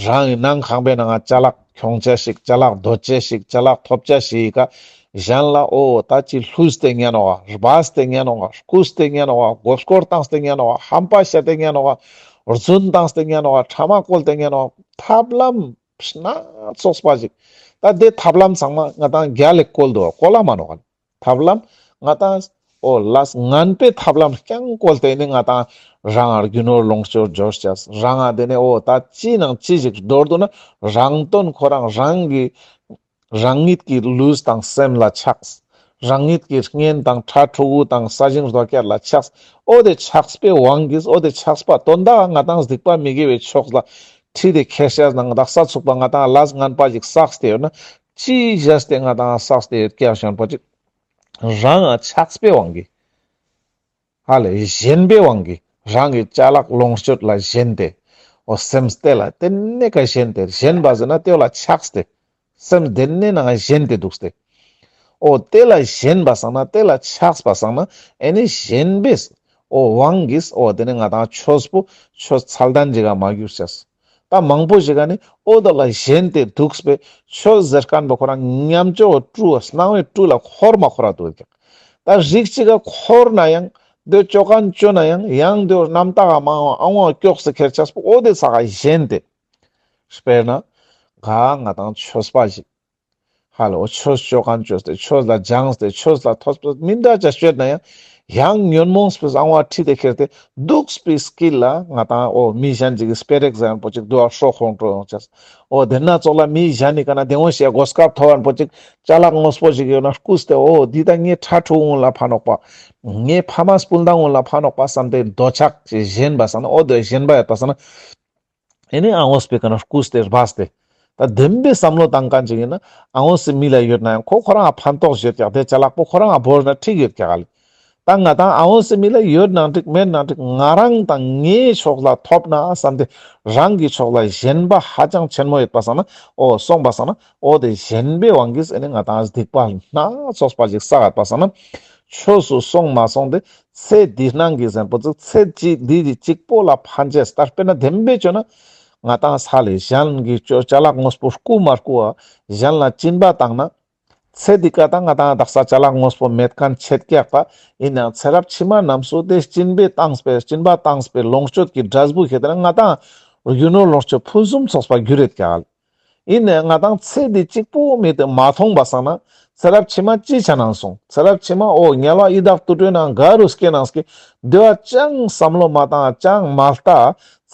རང་གི་ནང་ཁང་པའི་ནང་ང་ཅ་ལག་ཁྱོང་ཅེས་ཤིག་ཅ་ལག་འདོད་ཅེས་ཤིག་ཅ་ལག་ཐོབ་ཅེས་ཤིག་ག་གཞན་ལ་འོ་ད་ཅི་ལྷུས་ཏེ་ཉན་ནོག་ག་སྦས་ཏེ་ཉན་ནོག་ག་རྐུས་ཏེ་ཉན་ནོག་ག་མགོ་སྐོར་བཏང་སྟེ་ཉན་ནོག་ག་ཧམ་པ་བཤད་དེ་ཉན་ནོག་ག་རྫུན་བཏང་སྟེ་ཉན་ནོག་ག་ཕྲ་མ་བཀོལ་ཏེ་ཉན་ནོག་ག་ཐབས་ལམ་སྣ་ཚོགས་པ་ཞིག་ད་དེ་ཐབས་ལམ་ཚང་མ་ང་ཏང་རྒྱལ་ལ་བཀོལ་འདུག་ག་བཀོལ་ལ་མ་ནོག་ག་ཐབས་ལམ་ང་ཏང་འོ་ལས་ངན་པའི་ཐབས་ལམ་རྐྱང་བཀོལ་ཏེ་ནི་ང་ཏང་རང་ང་རྒྱུ་ནོར་ལོངས་སྤྱོད་འབྱོར་ཅེས་རང་ང་དེ་ནས་འོ་ད་ཅི་ནང་ཅི་ཞིག་འདོར་འདུག་ན་རང་དོན་ཁོ་རང་རང་གི་རང་ཉིད་ཀྱི་ལུས་དང་སེམས་ལ་ཆགས། རང་ཉིད་ཀྱི་གཉེན་དང་ཕྲུ་གུ་དང་ས་ཞིང་རྡོ་ཁྱེར་ལ་ཆགས། འོ་དེ་ཆགས་པའི་དབང་གིས་འོ་དེ་ཆགས་པ་དོན་དག་ང་ཏང་སྡིག་པ་མི་དགེ་བའི་ཕྱོགས་ལ་ཁྲིད་དེ་ཁྱེར་ཤེས་ནང་དག་ས་ཚུགས་པ་ང་ཏང་ལས་ངན་པ་ཞིག་བསགས་ཏེ་ཡོད་ན་ཅི་བྱས་ཏེ་ང་ཏང་བསགས་ཏེ་ཡོད་ཀྱག་ཞན་པོ་ཅིག་རང་ང་ཆགས་པའི་དབང་གིས། ཧ་ལེ་ཞེན་པའི་དབང་གིས་རང་གི་ཅ་ལག་ལོངས་སྤྱོད་ལ་ཞེན་ཏེ། འོ་སེམས་དེ་ལ་དེ་ནས་ཀ་ཞེན་ཏེ་ཞེན་པ་ཟེར་ན་དེ་ལ་ཆགས་ཏེ། སེམས་དེ་ནས་ནང་ཞེན་ཏེ་འདུག་སྟེ། འོ་དེ་ལ་ཞེན་པ་སང་ན་དེ་ལ་ཆགས་པ་སང་ན་ཨེ་ནི་ཞེན་པས། འོ་དབང་གིས་འོ་དེ་ནི་ང་ཏང་ཆོས་པོ་ཆོས་ཚད་ལྡན་ཅིག་ག་མ་གྱུར་ཅེས། ད་མང་པོ་ཞིག་ག་ནི་འོ་དེ་ལ་ཞེན་ཏེ་འདུག་པས་ཆོས་ཟེར་མཁན་པོ་ཁོ་རང་ཉམས་ཆོག་སྤྲུལ་བ་སྣང་བའི་སྤྲུལ་ལ་འཁོར་མ་འཁོར་ར་འདུག་ཀྱག། ད་རིགས་གཅིག་ག་འཁོར་ན་ཡང་དེ་ཅོ་མཁན་ཅོ་ན་ཡང་ཡང་དེ་རྣམ་དག་ག་མ་འོང་ཨ་འོང་ཀྱོག་སེ་ཁྱེར་ཅེས་པོ་འོ་དེ་ས་ག་ཞེན་ཏེ། དཔེར་ན་ག་ང་ཏང་ཆོས་པ་ཞིག་ཧ་ལོ་ཆོས་ཅོ་མཁན་ཅོས་ཏེ་ཆོས་ལ་སྦྱངས་ཏེ་ཆོས་ལ་ཐོས་པ་མི་འདྲ་ཅིག་སྤྱོད་ན་ཡང་ཡང་ཉོན་མོངས་པའི་གསང་བ་ཁྲིད་དེ་ཁྱེར་ཏེ་འདུག་པའི་དཀྱིལ་ལ་ང་ཏང་འོ་མི་གཞན་ཅིག་གི་སྤེ་ར་ཟེར་མཁན་པོ་ཅིག་འདུག་པ་ཧྲོ་ཁོང་ཁྲོ་ཡོང་ཅེས། འོ་དེ་ན་ཙོགས་ལ་མི་གཞན་ནི་ཀ་ན་དེ་འོ་ཞེས་གོ་སྐབས་ཐོབ་མཁན་པོ་ཅིག་ཅ་ལག་དངོས་པོ་ཞིག་ཡོད་ན་རྐུས་ཏེ་འོ་འདི་ད་ངའི་ཕྲུ་གུ་གུན་ལ་ཕན་ནོག་པ། ངའི་ཕ་མ་སྤུན་ཟླ་གུན་ལ་ཕན་ནོག་པ་བསམ་སྟེ་འདོད་ཆགས་ཞེན་པ་སང་ན་འོ་དེ་ཞེན་པ་ཡོད་པ་སང་ན། ཨེ་ནི་ཨ་འོ་སྤེ་ཀ་ན་རྐུས་ཏེ་སྦས་ཏེ། ད་བདེན་པའི་བསམ་བློ་བཏང་མཁན་ཅིག་ཡིན་ན་ཨ་འོ་སི་མི་ལ་ཡོད་ན་ཡང་ཁོ་ཁོ་རང་ང་ཕན་ཐོགས་ཡོད་ཀྱག་དེ་ཅ་ལག་པོ་ཁོ་རང་ང་བོར་ན་འགྲིག་ཡོད་ཀྱག་ལེ། ད་ང་ཏང་ཨ་འོ་སི་མི་ལ་ཡོད་ན་འགྲིག་མེད་ན་འགྲིག་ང་རང་དང་ངའི་ཕྱོགས་ལ་ཐོབ་ན་བསམ་སྟེ་རང་གི་ཕྱོགས་ལ་ཞེན་པ་ཧ་ཅང་ཆེན་མོ་ཡོད་པ་སང་ན་འོ་སོང་པ་སང་ན་འོ་དེ་ཞེན་པའི་དབང་གིས་ཨེ་ནི་ང་ཏང་སྡིག་པ་སྣ་ཚོགས་པ་ཞིག་བསགས་ཡོད་པ་སང་ན། ཆོས་སུ་སོང་མ་སོང་དེ་ཚེ་འདི་སྣང་གི་ཟེར་མཁན་པོ་ཅིག་ཚེ་གཅིག་འདི་གཅིག་པོ་ལ་ཕན་ཅེས། ད་དཔེར་ན་བདེན་པའི་ཆོས་ན་ང་ཏང་ས་ལེ་གཞན་གྱི་ཅ་ལག་དངོས་པོ་རྐུ་མ་རྐུ་བ་གཞན་ལ་སྦྱིན་པ་བཏང་ན་ཚེ་འདི་ཀ་ད་ང་ཏང་དག་ས་ཅ་ལག་དངོས་པོ་མེད་མཁན་ཆད་ཀྱག་པ་ཡིན་ནའང་ཚེ་རབས་ཕྱི་མ་རྣམས་སུ་དེ་སྦྱིན་པ་བཏང་སྤེ་སྦྱིན་པ་བཏང་སྤེ་ལོངས་སྤྱོད་ཀྱི་འབྲས་བུ་ཁེ་ཏེ་ན་ང་ཏང་རྒྱུ་ནོར་ལོངས་སྤྱོད་ཕུན་སུམ་ཚོགས་པ་འགྱུར་ཡོད་ཀྱག་ལེ། ཡིན་ནའང་ང་ཏང་ཚེ་འདི་གཅིག་པོ་མེད་དེ་མ་མཐོང་པ་སང་ན་ཚེ་རབས་ཕྱི་མ་ཅི་ཆ་ནང་སོང་ཚེ་རབས་ཕྱི་མ་འོ་དམྱལ་བ་ཡི་དྭགས་དུད་འགྲོའི་ནང་ག་རུ་སྐྱེ་ནང་སྐྱེ་དེ་བ་ཅང་བསམ་བློ་མ་བཏང་ཅང་མ་ལྟ་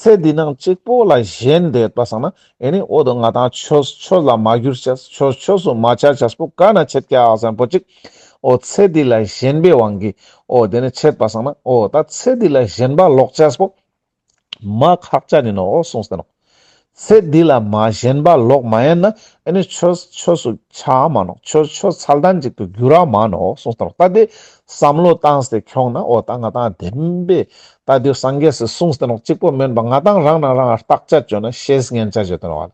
ཚེ་འདི་ནང་གཅིག་པོ་ལ་ཞེན་དེ་ཡོད་པ་སང་ན་ཨེ་ནི་འོ་དོ་ང་ཏང་ཆོས་ཆོས་ལ་མ་གྱུར་ཅེས་ཆོས་ཆོས་སུ་མ་ཆ་ཅེས་པོ་ག་ན་ཆད་ཀྱག་ཟེར་མཁན་པོ་ཅིག་འོ་ཚེ་འདི་ལ་ཞེན་པའི་དབང་གིས་འོ་དེ་ནི་ཆད་པ་སང་ན་འོ་ད་ཚེ་འདི་ལ་ཞེན་པ་ལོག་ཅེས་པོ། མ་ཁག་ཅན་ཡིན་ནོག་གསུངས་ཏེ་ནོག། ཚེ་འདི་ལ་མ་ཞེན་པ་ལོག་མ་ཡིན་ན་ཨེ་ནི་ཆོས་ཆོས་སུ་ཆ་མ་ནོག། ཆོས་ཆོས་ཚད་ལྡན་ཅིག་ཏུ་འགྱུར་ར་མ་ནོག་གསུངས་ཏེ་ནོག། ད་དེ་བསམ་བློ་བཏང་སྟེ་ཁྱོང་ན་འོ་ད་ང་ཏང་བདེན་པའི་ད་དེ་སངས་རྒྱས་སི་གསུངས་ཏེ་ནོག་གཅིག་པོ་མིན་པ་ང་ཏང་རང་ནང་རང་ང་བརྟག་དཔྱད་བཅོས་ན་ཤེས་ཉན་ཆ་བཅོས་ཏེ་ནོག་ཨ།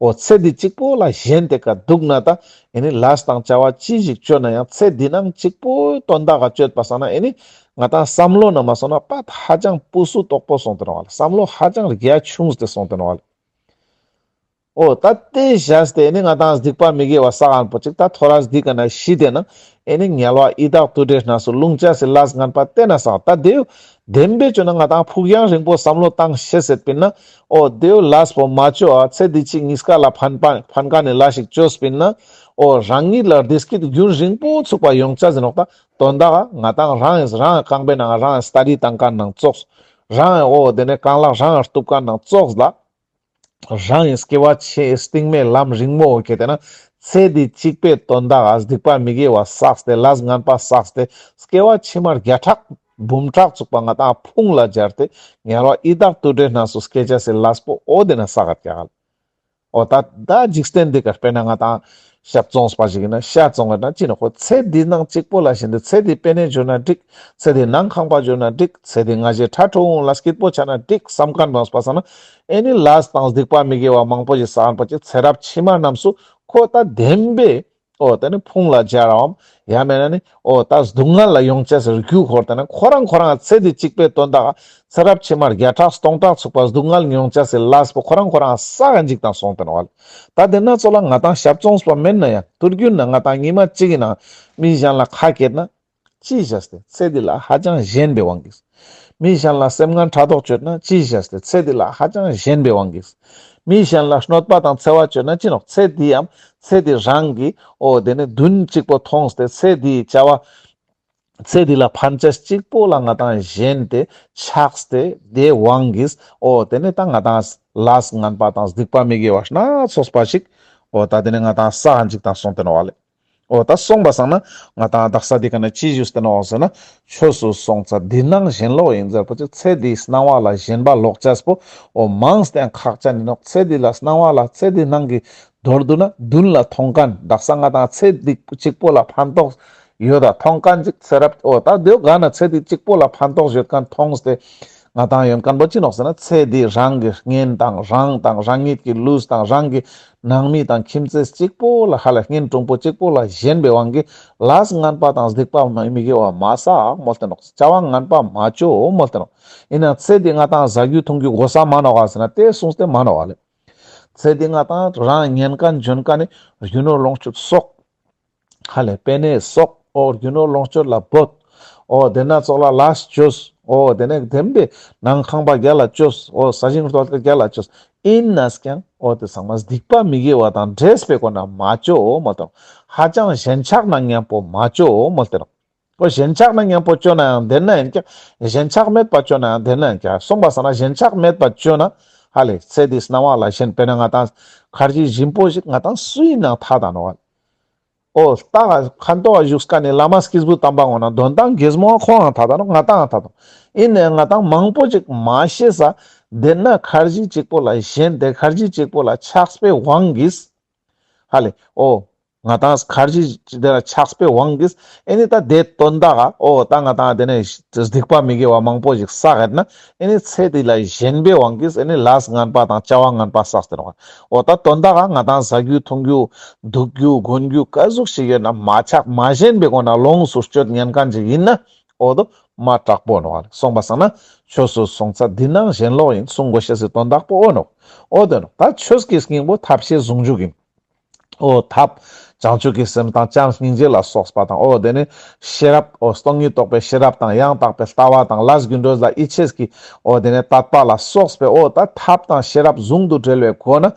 འོ་ཚེ་འདི་གཅིག་པོ་ལ་ཞེན་ཏེ་ཀ་འདུག་ན་ད་ཨེ་ནི་ལས་དང་བྱ་བ་ཅི་ཞིག་བཅོ་ན་ཡང་ཚེ་འདི་ནང་གཅིག་པོའི་དོན་དག་ག་བཅོས་པ་སང་ན་ཨེ་ནི་ང་ཏང་བསམ་བློ་ན་མ་སོང་ན་པ་ཧ་ཅང་སྤུ་སུ་དོག་པོ་སོང་སྟེ་ནོག་ལེ། བསམ་བློ་ཧ་ཅང་རྒྱ་ཆུང་སྟེ་སོང་སྟེ་ནོག་ལེ། འོ་ད་དེ་བཞག་སྟེ་ཨེ་ནི་ང་ཏང་སྡིག་པ་མི་དགེ་བ་བསགས་མཁན་པོ་ཅིག་ད་ཐོ་རས་འདི་ཀ་ན་ཤི་དེ་ན་ཨེ་ནི་དམྱལ་བ་ཡི་དྭགས་དུད་འགྲོའི་གནས་སུ་ལྷུང་ཅེས་སི་ལས་ངན་པ་དེ་ན་བསགས་ད་དེའུ་བདེན་པའི་ཆོས་ན་ང་ཏང་ཕུགས་རྒྱང་རིང་པོ་བསམ་བློ་བཏང་ཤེས་ཟེར་པིན་ན། འོ་དེའུ་ལས་པོ་མ་བཅོ་ཨ་ཚེ་འདི་ཕྱི་གཉིས་ཀ་ལ་ཕན་པ་ཕན་མཁན་ནི་ལས་ཤིག་བཅོས་པིན་ན། འོ་རང་ཉིད་ལ་བདེ་སྐྱིད་རྒྱུན་རིང་པོ་ཚུགས་པ་ཡོང་ཅེས་ཟེར་ནོག་ད་དོན་དག་ང་ཏང་རང་རང་རྐང་པའི་ནང་རང་སྟ་རི་བཏང་མཁན་ནང་ཙོགས། རང་འོ་དེ་ནས་རྐང་ལག་རང་གཏུབ་མཁན་ནང་ཙོགས་ལ། རང་གི་སྐྱེ་བ་ཕྱི་སྟིང་མའི་ལམ་རིང་མོ་འོ་ཁེ་ཏེ་ན་ཚེ་འདི་གཅིག་པོའི་དོན་དག་ག་སྡིག་པ་མི་དགེ་བ་བསགས་ཏེ་ལས་ངན་པ་བསགས་ཏེ་སྐྱེ་བ་ཕྱི་མ་བརྒྱ་ཕྲག་འབུམ་ཕྲག་ཚུགས་པ་ང་ཏང་ཕུང་ལ་སྦྱར་ཏེ་དམྱལ་བ་ཡི་དྭགས་དུད་འགྲོའི་གནས་སུ་སྐྱེ་ཅེས་སི་ལས་པོ་འོ་དེ་ན་བསགས་ཀྱག་ལེ། འོ་ད་ད་འཇིག་རྟེན་འདི་ཀ་དཔེར་ན་ང་ཏང་ཤ་བཙོངས་པ་ཞིག་ཡིན་ན་ཤ་བཙོང་བ་ན་ཅི་ནོག་ཁོ་ཚེ་འདི་ནང་གཅིག་པོ་ལ་ཞེན་ཏེ་ཚེ་འདི་དཔེ་ནས་འཇོར་ན་འགྲིག། ཚེ་འདི་ནང་ཁང་པ་འཇོར་ན་འགྲིག། ཚེ་འདི་ང་ཞའི་ཕྲུ་གུ་གུན་ལ་སྐྱིད་པོ་ཆ་ན་འགྲིག་བསམ་མཁན་མ་སོང་པ་སང་ན་ཨེ་ནི་ལས་དང་སྡིག་པ་མི་དགེ་བ་མང་པོ་ཞིག་བསགས་མཁན་པོ་ཅིག་ཚེ་རབས་ཕྱི་མ་རྣམས་སུ་ཁོ་ད་བདེན་པའི་འོ་དེ་ནི་ཕུང་ལ་སྦྱར་རའམ་ཡང་མེད་ན་ནི་འོ་ད་སྡུག་བསྔལ་ལ་ཡོང་ཅེས་སི་རྒྱུ་ཁོ་དེ་ན་ཁོ་རང་ཁོ་རང་ཚེ་འདི་གཅིག་པོའི་དོན་དག་ག་ཚེ་རབས་ཕྱི་མ་བརྒྱ་ཕྲག་སྟོང་ཕྲག་ཚུགས་པ་སྡུག་བསྔལ་མྱོང་ཅེས་སི་ལས་པོ་ཁོ་རང་ཁོ་རང་བསགས་ཀྱག་ད་སོང་སྟེ་ནོག་ལེ། ད་དེ་ན་ཙོགས་ལ་ང་ཏང་ཤ་བཙོངས་པ་མེན་ན་ཡང་དུས་རྒྱུན་ན་ང་ཏང་ཉི་མ་གཅིག་གི་ནང་མི་གཞན་ལ་ཁ་སྐད་ན་ཅི་བྱས་ཏེ་ཚེ་འདི་ལ་ཧ་ཅང་ཞེན་པའི་དབང་གིས། མི་གཞན་ལ་སེམས་ངན་ཕྲག་དོག་བཅོས་ན་ཅི་བྱས་ཏེ་ཚེ་འདི་ལ་ཧ་ཅང་ཞེན་པའི་དབང་གིས། མི་གཞན་ལ་གནོད་པ་དང་འཚེ་བ་བཅོས་ན་ཅི་ནོག་ཚེ་འདི་ཡང་ཚེ་འདི་རང་གི་འོ་དེ་ནི་དུན་གཅིག་པོ་མཐོང་སྟེ་ཚེ་འདིའི་བྱ་བ་ཚེ་འདི་ལ་ཕན་ཅེས་གཅིག་པོ་ལ་ང་ཏང་ཞེན་ཏེ་ཆགས་ཏེ་དེའི་དབང་གིས་འོ་དེ་ནི་ད་ང་ཏང་ལས་ངན་པ་དང་སྡིག་པ་མི་དགེ་བ་སྣ་ཚོགས་པ་ཞིག་འོ་ད་དེ་ནི་ང་ཏང་བསགས་ཀྱག་ད་སོང་སྟེ་ནོག་ལེ། འོ་ད་སོང་པ་སང་ན་ང་ཏང་དག་ས་འདི་ཀ་ན་ཅི་ཞུས་ཏེ་ནོག་ཟེར་ན་ཆོས་སུ་སོང་ཙ་འདི་སྣང་ཞེན་ལོག་ཡིན་ཟེར་པོ་ཅིག་ཚེ་འདིའི་སྣང་བ་ལ་ཞེན་པ་ལོག་ཅེས་པོ་འོ་མང་སྟེ་ཁག་ཅན་ཡིན་ནོག། ཚེ་འདི་ལ་སྣང་བ་ལ་ཚེ་འདི་སྣང་གི་མདོར་བསྡུ་ན་དུན་ལ་མཐོང་མཁན་དག་ས་ང་ཏང་ཚེ་འདི་གཅིག་པོ་ལ་ཕན་ཐོགས་ཡོད་ད་མཐོང་མཁན་ཅིག་ཚེ་རབས་འོ་ད་དེའུ་ག་ན་ཚེ་འདི་གཅིག་པོ་ལ་ཕན་ཐོགས་ཡོད་མཁན་མཐོང་སྟེ་ ང་ཏང་ཡོན་ཁན་པོ་ཅི་ནོག་ཟེར་ན་ཚེ་འདི་རང་གི་གཉེན་དང་རང་དང་རང་ཉིད་ཀྱི་ལུས་དང་རང་གི་ནང་མི་དང་ཁྱིམ་མཚེས་གཅིག་པོ་ལ་ཧ་ལས་གཉེན་དྲུང་པོ་གཅིག་པོ་ལ་ཞེན་པའི་དབང་གིས་ལས་ངན་པ་དང་སྡིག་པ་མི་དགེ་བ་མ་བསགས་མོལ་ཏེ་ནོག། བྱ་བ་ངན་པ་མ་ཅོ་མོལ་ཏེ་ནོག། ཨིན་ན་ཚེ་འདི་ང་ཏང་ཟ་རྒྱུ་འཐུང་རྒྱུ་དགོས་ས་མ་ནོག་ག་ཟེར་ན་ཏེ་གསུངས་ཏེ་མ་ནོག་ག་ལེ། ཚེ་འདི་ང་ཏང་རང་ཉན་ཁན་འཇོན་ཁན་ནི་རྒྱུ་ནོར་ལོངས་སྤྱོད་སོགས། ཧ་ལས་པེ་ནེ་སོགས། འོ་རྒྱུ་ནོར་ལོངས་སྤྱོད་ལ་འབོད། འོ་ཏེ་ན་ཙོགས་ལ་ལས་ཅོས། འོ་ཏེ་ནེ་དེམ་པེ་ནང་ཁང་པ་རྒྱལ་ལ་ཅོས། འོ་ས་ཞིང་རྡོ་ཀ་རྒྱལ་ལ་ཅོས། ཨིན་ནས་ཀྱང་འོ་ཏེ་ཚང་མ་སྡིག་པ་མི་དགེ་བ་དང་འདྲེས་པའི་སྒོ་ནས་མ་ཅོ་མོལ་ཏེ་ནོག། ཧ་ཅང་ཞེན་ཆགས་ནང་མཉམ་པོ་མ་ཅོ་མོལ་ཏེ་ནོག། འོ་ཞེན་ཆགས་ནང་མཉམ་པོ་ཅོ་ནའང་དེ་ན་ཨིན་ཀྱག། ཞེན་ཆགས་མེད་པ་ཅོ་ནའང་དེ་ན་ཨིན་ཀྱག། སོང་པ་སང་ན་ཞེན་ཆགས་མེད་པ་ཅོ་ན་ཧ་ལས་ཚེ་འདི་སྣང་བ་ལ་ཞེན་པེ་ན་ང་ཏང་ཁར་ཇི་ཞིམ་པོ་ཞིག་ང་ཏང་སུ་ཨིན་ནའང་ཐད་ད་ནོག་ག་ལེ། འོ་ལྟ་ག་ཁ་ཏོ་བ་བཞུགས་ཀ་ནི་བླ་མ་སྐྱེས་བུ་དམ་པ་ངོ་ན་དོན་དང་རྒྱལ་མོ་ཁོང་ཡང་ཐད་ད་ནོག། ང་ཏང་ཡང་ཐད་ད་ནོག། ཨིན་ནའང་ང་ཏང་མང་པོ་ཅིག་མ་ཤེས་ས་དེ་ན་ཁར་ཇི་གཅིག་པོ་ལ་ཞེན་ཏེ་ཁར་ཇི་གཅིག་པོ་ལ་ཆགས་པའི་དབང་གིས་ཧ་ལས་འོ་ང་ཏང་ཁར་ཇི་དེ་ལ་ཆགས་པའི་དབང་གིས་ཨེ་ནི་ད་དེ་དོན་དག་ག་འོ་ད་ང་ཏང་དེ་ནེ་སྡིག་པ་མི་དགེ་བ་མང་པོ་ཞིག་བསགས་ཡོད་ན་ཨེ་ནི་ཚེ་འདི་ལ་ཞེན་པའི་དབང་གིས་ཨེ་ནི་ལས་ངན་པ་དང་བྱ་བ་ངན་པ་བསགས་ཏེ་ནོག། འོ་ད་དོན་དག་ག་ང་ཏང་ཟ་རྒྱུ་འཐུང་རྒྱུ་འདུག་རྒྱུ་གོན་རྒྱུ་ག་ཟུག་ཞིག་ཡོད་ན་མ་ཆགས་མ་ཞེན་པའི་སྒོ་ནས་ལོངས་སུ་སྤྱོད་ཉན་ཁན་ཅིག་ཨིན་ན་འོ་དོ་མ་དྲག་པོ་ནོག། སོང་པ་སང་ན་ཆོས་སུ་སོང་ཚད་འདི་ནང་ཞེན་ལོག་ཨིན་གསུང་དགོས་ཤེས་སི་དོན་དག་པོ་འོ་ནོག། འོ་དེ་ནོག། ད་ཆོས་ཀྱི་སྙིང་པོ་ཐབས་ཤེས་ཟུང་འཇུག་ཨིན། འོ་ཐབས་བྱང་ཆུབ་ཀྱི་སེམས་དང་བྱམས་སྙིང་རྗེ་ལ་སོགས་པ་དང་འོ་དེ་ནེ་ཤེས་རབ་འོ་སྟོང་ཉིད་རྟོགས་པའི་ཤེས་རབ་དང་ཡང་དག་པའི་ལྟ་བ་དང་ལས་རྒྱུ་འབྲས་ལ་ཡིད་ཆེས་ཀྱི་འོ་དེ་ནེ་དད་པ་ལ་སོགས་པའི་འོ་ད་ཐབས་དང་ཤེས་རབ་ཟུང་དུ་འབྲེལ་བའི་སྒོ་ནས་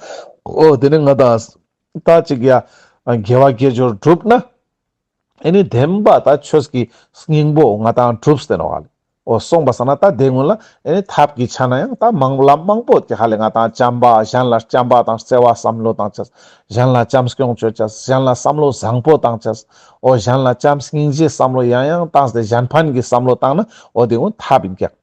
འོ་དེ་ནེ་ང་ཏང་ད་ཅིག་ཡ་དགེ་བ་དགེ་སྦྱོར་བསྒྲུབས་ན། ཨེ་ནི་དེན་པ་ད་ཆོས་ཀྱི་སྙིང་པོ་ང་ཏང་གྲུབ་སྟེ་ནོག་ལེ། འོ་སོང་པ་སང་ན་ད་དེ་སྔོན་ལ་ཨེ་ནི་ཐབས་ཀྱི་ཆ་ནའང་ད་མང་ལམ་མང་པོ་ཀྱི་ཧ་ལེ་ང་ཏང་བྱམས་པ་གཞན་ལ་བྱམས་པ་དང་བརྩེ་བ་བསམ་བློ་བཏང་ཅེས། གཞན་ལ་བྱམས་སྐྱོང་བཅོ་ཅེས། གཞན་ལ་བསམ་བློ་བཟང་པོ་བཏང་ཅེས། འོ་གཞན་ལ་བྱམས་སྙིང་རྗེ་བསམ་བློ་ཡང་ཡང་བཏང་སྟེ་གཞན་ཕན་གྱི་བསམ་བློ་བཏང་ན་འོ་དེ་ཀུན་ཐབས་ཨིན་ཀྱག།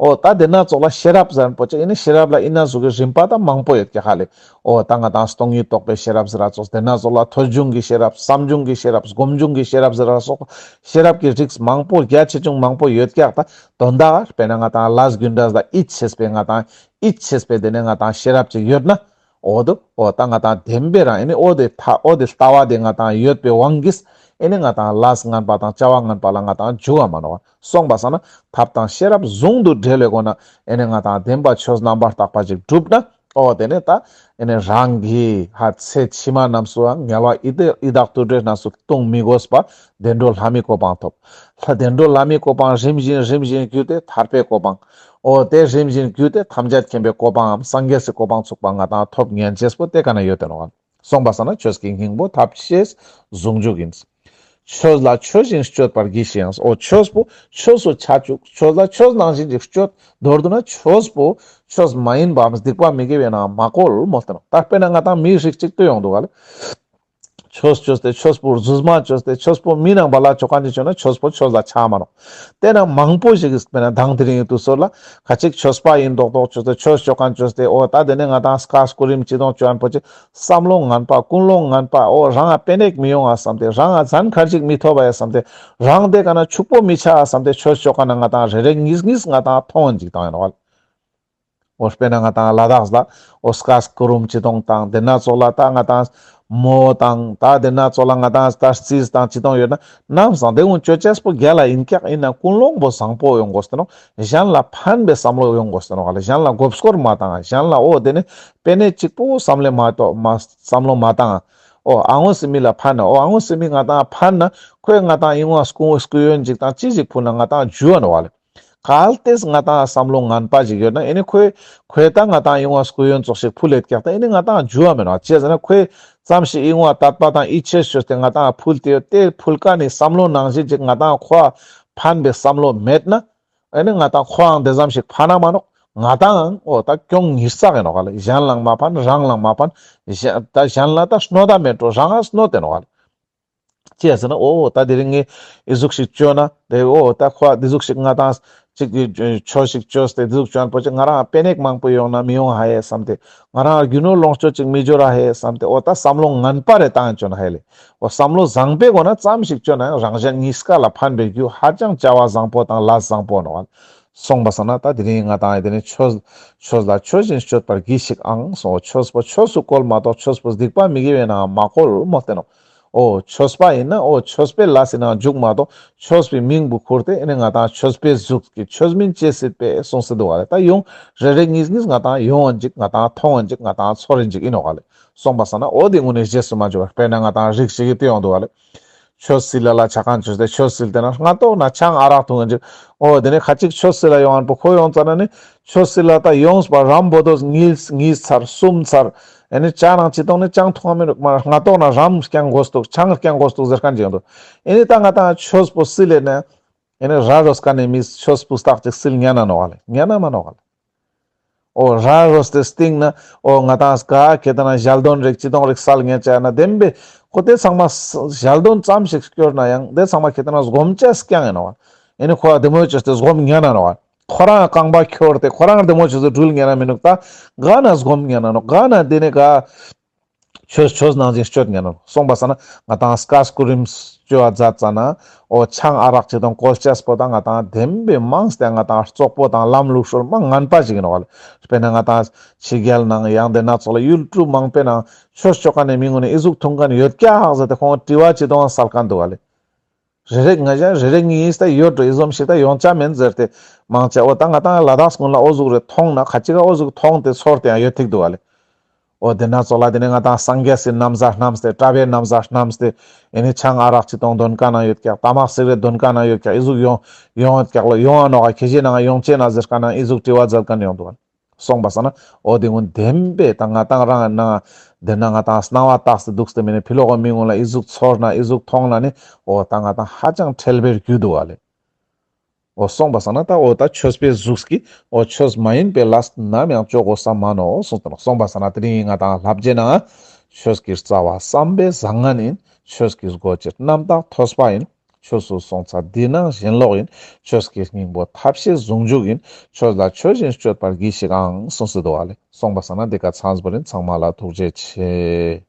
འོ་ད་དེ་ན་ཙོགས་ལ་ཤེས་རབ་ཟེར་པོ་ཅིག་ཨེ་ནི་ཤེས་རབ་ལ་ཨིན་ན་ཟུག་གི་རིམ་པ་ད་མང་པོ་ཡོད་ཀྱག་ཧ་ལེ། འོ་ད་ང་ཏང་སྟོང་ཉིད་རྟོགས་པའི་ཤེས་རབ་ཟེར་ར་ཙོགས། དེ་ན་ཙོགས་ལ་ཐོས་བྱུང་གི་ཤེས་རབ། བསམ་བྱུང་གི་ཤེས་རབ། སྒོམ་བྱུང་གི་ཤེས་རབ་ཟེར་ར་ཙོགས། ཤེས་རབ་ཀྱི་རིགས་མང་པོ་རྒྱ་ཆེ་ཆུང་མང་པོ་ཡོད་ཀྱག། ད་དོན་དག་དཔེར་ན་ང་ཏང་ལས་རྒྱུ་འབྲས་ལ་ཡིད་ཆེས་པའི་ང་ཏང་ཡིད་ཆེས་པའི་དེ་ནེ་ང་ཏང་ཤེས་རབ་ཅིག་ཡོད་ན། འོ་དོ་འོ་ད་ང་ཏང་དེན་པེ་རང་ཨེ་ནི་འོ་དེ་ཐ་འོ་དེ་ལྟ་བ་དེ་ང་ཏང་ཡོད་པའི་དབང་གིས་ཨེ་ནི་ང་ཏང་ལས་ངན་པ་དང་བྱ་བ་ངན་པ་ལ་ང་ཏང་འཇུག་ག་མ་ནོག། སོང་པ་སང་ན་ཐབས་དང་ཤེས་རབ་ཟུང་དུ་འབྲེལ་བའི་སྒོ་ནས་ཨེ་ནི་ང་ཏང་དེན་པ་ཆོས་རྣམ་པར་དག་པ་ཅིག་བསྒྲུབས་ན། འོ་དེ་ནེ་ད་ཨེ་ནི་རང་གི་ཧ་ཚེ་ཕྱི་མ་རྣམས་སུའང་དམྱལ་བ་ཡི་དྭགས་ཡི་དྭགས་དུད་འགྲོའི་གནས་སུ་ལྟུང་མི་དགོས་པ་བདེ་འགྲོ་ལྷ་མིའི་གོ་འཕང་ཐོབ། ལྷ་བདེ་འགྲོ་ལྷ་མིའི་གོ་འཕང་རིམ་བཞིན་རིམ་བཞིན་བརྒྱུད་དེ་ཐར་པའི་གོ་འཕང་། འོ་དེ་རིམ་བཞིན་བརྒྱུད་དེ་ཐམས་ཅད་མཁྱེན་པའི་གོ་འཕང་ངམ་སངས་རྒྱས་སི་གོ་འཕང་ཚུགས་པ་ང་ཏང་ཐོབ་ཉན་ཅེས་པོ་དེ་ཀ་ན་ཡོད་དེ་ནོག། སོང་པ་སང་ན་ཆོས་ཀྱི་སྙིང་པོ་ཐབས་ཤེས་ཟུང་འཇུག་ཨིན། ཆོས་ལ་ཆོས་བཞིན་སྤྱོད་པར་གྱིས་ཤིག་ཡང་། འོ་ཆོས་པོ་ཆོས་སུ་ཆ་བཅུག། ཆོས་ལ་ཆོས་ནང་བཞིན་ཅིག་སྤྱོད། མདོར་བསྡུ་ན་ཆོས་པོ་ཆོས་མ་ཡིན་པའམ་སྡིག་པ་མི་དགེ་བའི་ནང་མ་བཀོལ་མོལ་ཏེ་ནོག། ད་དཔེར་ན་ང་ཏང་མིའི་རིགས་ཅིག་ལྟོས་ཡོང་འདུག་ག་ལེ། ཆོས་བཅོས་ཏེ་ཆོས་པོ་རྫུས་མ་བཅོས་ཏེ་ཆོས་པོ་མི་ནང་པ་ལ་ཆོ་ཁན་ཅིག་བཅོས་ན་ཆོས་པོ་ཆོས་ལ་ཆ་མ་ནོག། དེ་ན་མང་པོ་ཞིག་གིས་དཔེར་ན་དང་དེ་རིང་ཡོད་དུས་སོགས་ལ་ཁ་ཅིག་ཆོས་པ་ཡིན་མདོག་མདོག་བཅོས་ཏེ་ཆོས་ཆོ་ཁན་བཅོས་ཏེ་འོ་ད་དེ་ནེ་ང་ཏང་སྐ་སྐུ་རིམ་ཅི་དང་བཅོ་ཁན་པོ་ཅིག་བསམ་བློ་ངན་པ་ཀུན་སློང་ངན་པ་འོ་རང་ང་པེ་ནེ་མི་ཡོང་ང་བསམ་སྟེ་རང་ང་ཛན་ཁར་ཅིག་མི་ཐོབ་བ་ཡ་བསམ་སྟེ་རང་དེ་ཀ་ན་ཕྱུག་པོ་མི་ཆ་བསམ་སྟེ་ཆོས་ཆོ་ཁན་ན་ང་ཏང་རེ་རེ་གཉིས་གཉིས་ང་ཏང་མཐོང་ཅིག་བཏང་ཡོད་ནོག་ལེ། འོ་དཔེར་ན་ང་ཏང་ལ་དྭགས་ལ་འོ་སྐ་སྐུ་རིམ་ཅི་དང་དང་དེ་ན་ཙོགས་ལ་ད་ང་ཏང་མོ་དང་ད་དེ་ན་ཙོགས་ལ་ང་ཏང་ད་རྩིས་དང་ཅི་དང་ཡོད་ན་ནམ་སང་དེ་ཀུན་བཅོ་ཅེས་པོ་རྒྱལ་ལ་ཡིན་ཀྱག། ཡིན་ན་ཀུན་སློང་པོ་བཟང་པོ་ཡོང་དགོས་ཏེ་ནོག། གཞན་ལ་ཕན་པའི་བསམ་བློ་ཡོང་དགོས་ཏེ་ནོག་ལེ། གཞན་ལ་མགོ་སྐོར་མ་བཏང་། གཞན་ལ་འོ་དེ་ནེ་པེ་ནེ་གཅིག་པོ་བསམ་བློ་མ་གཏོགས་མ་བསམ་བློ་མ་བཏང་། འོ་ཨ་ངོ་སི་མི་ལ་ཕན་ན་འོ་ཨ་ངོ་སི་མི་ང་ཏང་ཕན་ན་ཁོས་ང་ཏང་ཡོང་ང་སྐུ་སྐུ་ཡོན་ཅིག་དང་ཅི་ཞིག་ཕུལ་ན་ང་ཏང་འཇུ་བ་ནོག་ལེ། གལ་ཏེ་ང་ཏང་བསམ་བློ་ངན་པ་ཞིག་ཡོད་ན་ཨེ་ནི་ཁོས་ཁོས་ད་ང་ཏང་ཡོང་བ་སྐུ་ཡོན་ཙོགས་ཤིག་ཕུལ་ལེད་ཀྱག་ད་ཨེ་ནི་ང་ཏང་འཇུ་བ་མེད་ནོག། ཅི་ཟེར་ན་ཁོས་ཙམ་ཞིག་ཡོང་བ་དད་པ་དང་ཡིད་ཆེས་བཅོས་ཏེ་ང་ཏང་ཕུལ་ཏེ་ཡོད། དེ་ཕུལ་ཀ་ནི་བསམ་བློ་ནང་བཞིན་ཅིག་ང་ཏང་ཁོ་ཕན་པའི་བསམ་བློ་མེད་ན་ཨེ་ནི་ང་ཏང་ཁོའང་དེ་ཙམ་ཞིག་ཕན་ན་མ་ནོག། ང་ཏང་འོ་ད་གྱོང་ཉེས་ས་ཡིན་ནོག་ལེ། གཞན་ལའང་མ་ཕན་རང་ལའང་མ་ཕན། གཞན་ད་གཞན་ལ་ད་གནོད་ད་མེད་འགྲོ་རང་ང་གནོད་དེ་ནོག་ལེ། ཅི་ཡ་ཟེར་ན་འོ་ད་དེ་རིང་ངས་འི་ཟུག་ཞིག་བཅོས་ན་དེ་འོ་ད་ཁོ་འདི་ཟུག་ཞིག་ང་ཏང་ཅིག་གི་ཆོས་ཤིག་བཅོས་ཏེ་འདི་ཟུག་བཅོས་ན་པོ་ཅིག་ང་རང་པེ་ནེ་མང་པོ་ཡོང་ན་མི་ཡོང་ཧ་ཡེ་བསམ་སྟེ་ང་རང་རྒྱུ་ནོར་ལོངས་སྤྱོད་ཅིག་མི་འབྱོར་ཧ་ཡེ་བསམ་སྟེ་འོ་ད་བསམ་བློ་ངན་པ་རེ་བཏང་བཅོས་ན་ཧ་ཡེ་ལེ། འོ་བསམ་བློ་བཟང་པོའི་སྒོ་ན་ཙམ་ཞིག་བཅོས་ན་ཡང་རང་གཞན་གཉིས་ཀ་ལ་ཕན་པའི་རྒྱུ་ཧ་ཅང་བྱ་བ་བཟང་པོ་དང་ལས་བཟང་པོ་ནོག། སོང་པ་སང་ན་ད་དེ་རིང་ང་ཏང་དེ་ནི་ཆོས་ཆོས་ལ་ཆོས་བཞིན་སྤྱོད་པར་གྱིས་ཤིག་ཨང་སོང་། ཆོས་པོ་ཆོས་སུ་བཀོལ་མ་གཏོགས་ཆོས་པོ་སྡིག་པ་མི་དགེ་བའི་ནང་མ་བཀོལ་མོ་བསྟན་ནོ། འོ་ཆོས་པ་ཡིན་ན་འོ་ཆོས་པའི་ལས་སི་ནང་འཇུག་མ་གཏོགས་ཆོས་པའི་མིང་བོ་ཁུར་ཏེ་ཨེ་ནི་ང་ཏང་ཆོས་པའི་གཟུགས་ཀྱི་ཆོས་མིན་ཅེས་སྲིད་པས་གསུངས་སྲིད་འདུག་ག་ལེ། ད་ཡོང་རེ་རེ་གཉིས་གཉིས་ང་ཏང་ཡོང་བ་འཇིག་ང་ཏང་མཐོང་བ་འཇིག་ང་ཏང་ཚོར་རིན་འཇིག་ཡིན་ནོག་ག་ལེ། སོང་པ་སང་ན་འོ་དེ་དངོས་གནས་རྗེས་སུ་མ་འཇུག་པ། དཔེར་ན་ང་ཏང་རིགས་ཤིག་གི་དེ་ཡོང་འདུག་ག་ལེ། ཆོས་སྲིད་ལ་ལ་ཆ་མཁན་ཆོས་ཏེ་ཆོས་སྲིད་དེ་ན་སྔ་ཏོག་ན་ཆང་ཨ་རག་འཐུང་ཡིན་ཅིག་འོ་དེ་ནས་ཁ་ཅིག་ཆོས་སྲིད་ལ་ཡོང་མཁན་པོ་ཁོ་ཡོང་ཙ་ན་ནི་ཆོས་སྲིད་ལ་ད་ཡོངས་པ་རམ་བོ་དོ་གཉིས་གཉིས་ཚར་གསུམ་ཚར་ཨེ་ནི་ཅ་ནང་ཅི་ཏོང་ནི་ཅང་འཐུང་མི་འདུག་མ་སྔ་ཏོག་ན་རམ་རྐྱང་དགོས་འདུག་ཆང་རྐྱང་དགོས་འདུག་ཟེར་མཁན་ཅིག་ཡོང་འདུག་ཨེ་ནི་ད་ང་ཏང་ཆོས་པོ་སྲིད་ལས་ནས་ཨེ་ནི་ར་རོས་ཀ་ནས་མི་ཆོས་པོ་སྟག་ཅིག་སྲིད་ཉན་ན་ནོག་ག་ལེ། ཉན་ན་མ་ནོག་ག་ལེ། འོ་ར་རོས་ཏེ་སྟིང་ན་འོ་ང་ཏང་ག་ཁེ་ཏ་ན་ཞལ་འདོན་རིགས་ཅི་ཏོང་རིགས་སལ་ཉན་ཅ་ན་བདེན་པའི་ཁོ་དེ་ཚང་མ་ཞལ་འདོན་ཙམ་ཞིག་སྐྱོར་ན་ཡང་དེ་ཚང་མ་ཁེ་ཏ་ན་སྒོམ་ཅེས་རྐྱང་ཡིན་ནོག་ག་ལེ། ཨེ་ནི་ཁོ་བདེ་མོ་ཅོས་ཏེ་སྒོམ་ཉན་ན་ནོག་ག་ལེ། ཁོ་རང་རྐང་པ་ཁྱོར་ཏེ་ཁོ་རང་བདེ་མོ་ཅོས་ཏེ་འགྲུལ་ཉན་ན་མི་ནུག་ད་ག་ན་སྒོམ་ཉན་ན་ནོག་ག་ན་དེ་ནས་ག་ཆོས་ཆོས་ནང་བཞིན་སྤྱོད་ཉན་ན་ནོག་སོང་པ་སང་ན་ང་ཏང་སྐ་སྐུ་རིམ་སྤྱོད་པ་མཛད་ཙ་ན་འོ་ཆང་ཨ་རག་ཅི་ཏོང་བཀོལ་ཅེས་པོ་ད་ང་ཏང་བདེན་པའི་མང་སྟེ་ང་ཏང་བཙོག་པོ་དང་ལམ་ལུགས་སྲོལ་མ་ངན་པ་ཞིག་ཡིན་ནོག་ག་ལེ། དཔེར་ན་ང་ཏང་ཕྱི་རྒྱལ་ནང་ཡང་དེ་ན་ཚོགས་ལ་ཡུལ་གྲུ་མང་པོའི་ནང་ཆོས་ཅོ་མཁན་ནི་མི་ངོ་ནས་ཨི་ཟུག་འཐུང་མཁན་ཡོད་ཀྱག་ཟེར་ཏེ་ཁོང་དྲི་བ་ཅི་ཏོང་སལ་མཁན་འདུག་ག་ལེ། རེ་རེ་ང་ཞ་རེ་རེ་གཉིས་ད་ཡོད་འགྲོ་ཨི་ཟོམ་ཞིག་ད་ཡོང་ཆ་མེན་ཟེར་ཏེ་མང་ཆ་འོ་ད་ང་ཏང་ལ་དྭགས་ཀུན་ལ་འོ་ཟུག་རེ་མཐོང་ན་ཁ་ཅིག་ག་འོ་ཟུག་མཐོང་སྟེ་ཚོར་ཏེ་ཡང་ཡོད་ཐིག་འདུག་ག་ལེ། འོ་དེ་ན་ཚོགས་ལ་དེ་ནས་ང་ཏང་སངས་རྒྱས་སི་ན་བཟའ་བསྣམས་ཏེ་གྲྭ་པའི་ན་བཟའ་བསྣམས་ཏེ་ཨེ་ནི་ཆང་ཨ་རག་ཅི་ཏོང་འདོན་མཁན་ན་ཡོད་ཀྱག་ཏ་མག་སིག་རེཊ་འདོན་མཁན་ན་ཡོད་ཀྱག་ཨི་ཟུག་ཡོང་ཡོང་ཡོད་ཀྱག་ལོ་ཡོང་ང་ནོག་ག་ཁྱེ་ཞེ་ནང་ཡོང་ཅེ་ན་ཟེར་མཁན་ན་ཨི་ཟུག་དྲི་བ་མཛད་མཁན་ཡོང་འདུག་ག་ལེ། སོང་པ་སང་ན་འོ་དེ་ཀུན་བདེན་པའི་ད་ང་ཏང་རང་ན་དེ་ན་ང་ཏང་སྣང་བ་བཏགས་ཏེ་འདུག་སྟེ་མི་ནི་ཕི་ལོག་གི་མི་ཀུན་ལ་ཨི་ཟུག་ཚོར་ན་ཨི་ཟུག་མཐོང་ན་ནི་འོ་ད་ང་ཏང་ཧ་ཅང་ཁྲེལ་བའི་རྒྱུ་འདུག་ག་ལེ། འོ་སོང་པ་སང་ན་ད་འོ་ད་ཆོས་པའི་གཟུགས་ཀྱི་འོ་ཆོས་མ་ཡིན་པའི་ལས་ནམ་ཡང་ཅོ་དགོས་ས་མ་ནོག་གསུངས་ཏེ་ནོག་སོང་པ་སང་ན་དེ་རིང་ང་ཏང་ལབ་ཅེ་ན་ཆོས་ཀྱི་རྩ་བ་བསམ་པའི་བཟང་ངན་ཡིན། ཆོས་ཀྱི་སྒོ་ཕྱེ་རྣམ་དག་ཐོས་པ་ཡིན། ཆོས་སུ་སོང་ཚར་འདི་ན་ཞེན་ལོག་ཡིན། ཆོས་ཀྱི་སྙིང་པོ་ཐབས་ཤེས་ཟུང་འཇུག་ཡིན། ཆོས་ལ་ཆོས་བཞིན་སྤྱོད་པར་གྱིས་ཤིག་ཨང་གསུངས་སེ་འདུག་ག་ལེ། སོང་པ་སང་ན་འདི་ཀ་ཚང་བོ་ཡིན། ཚང་མ་ལ་ཐུགས་རྗེ་ཆེ།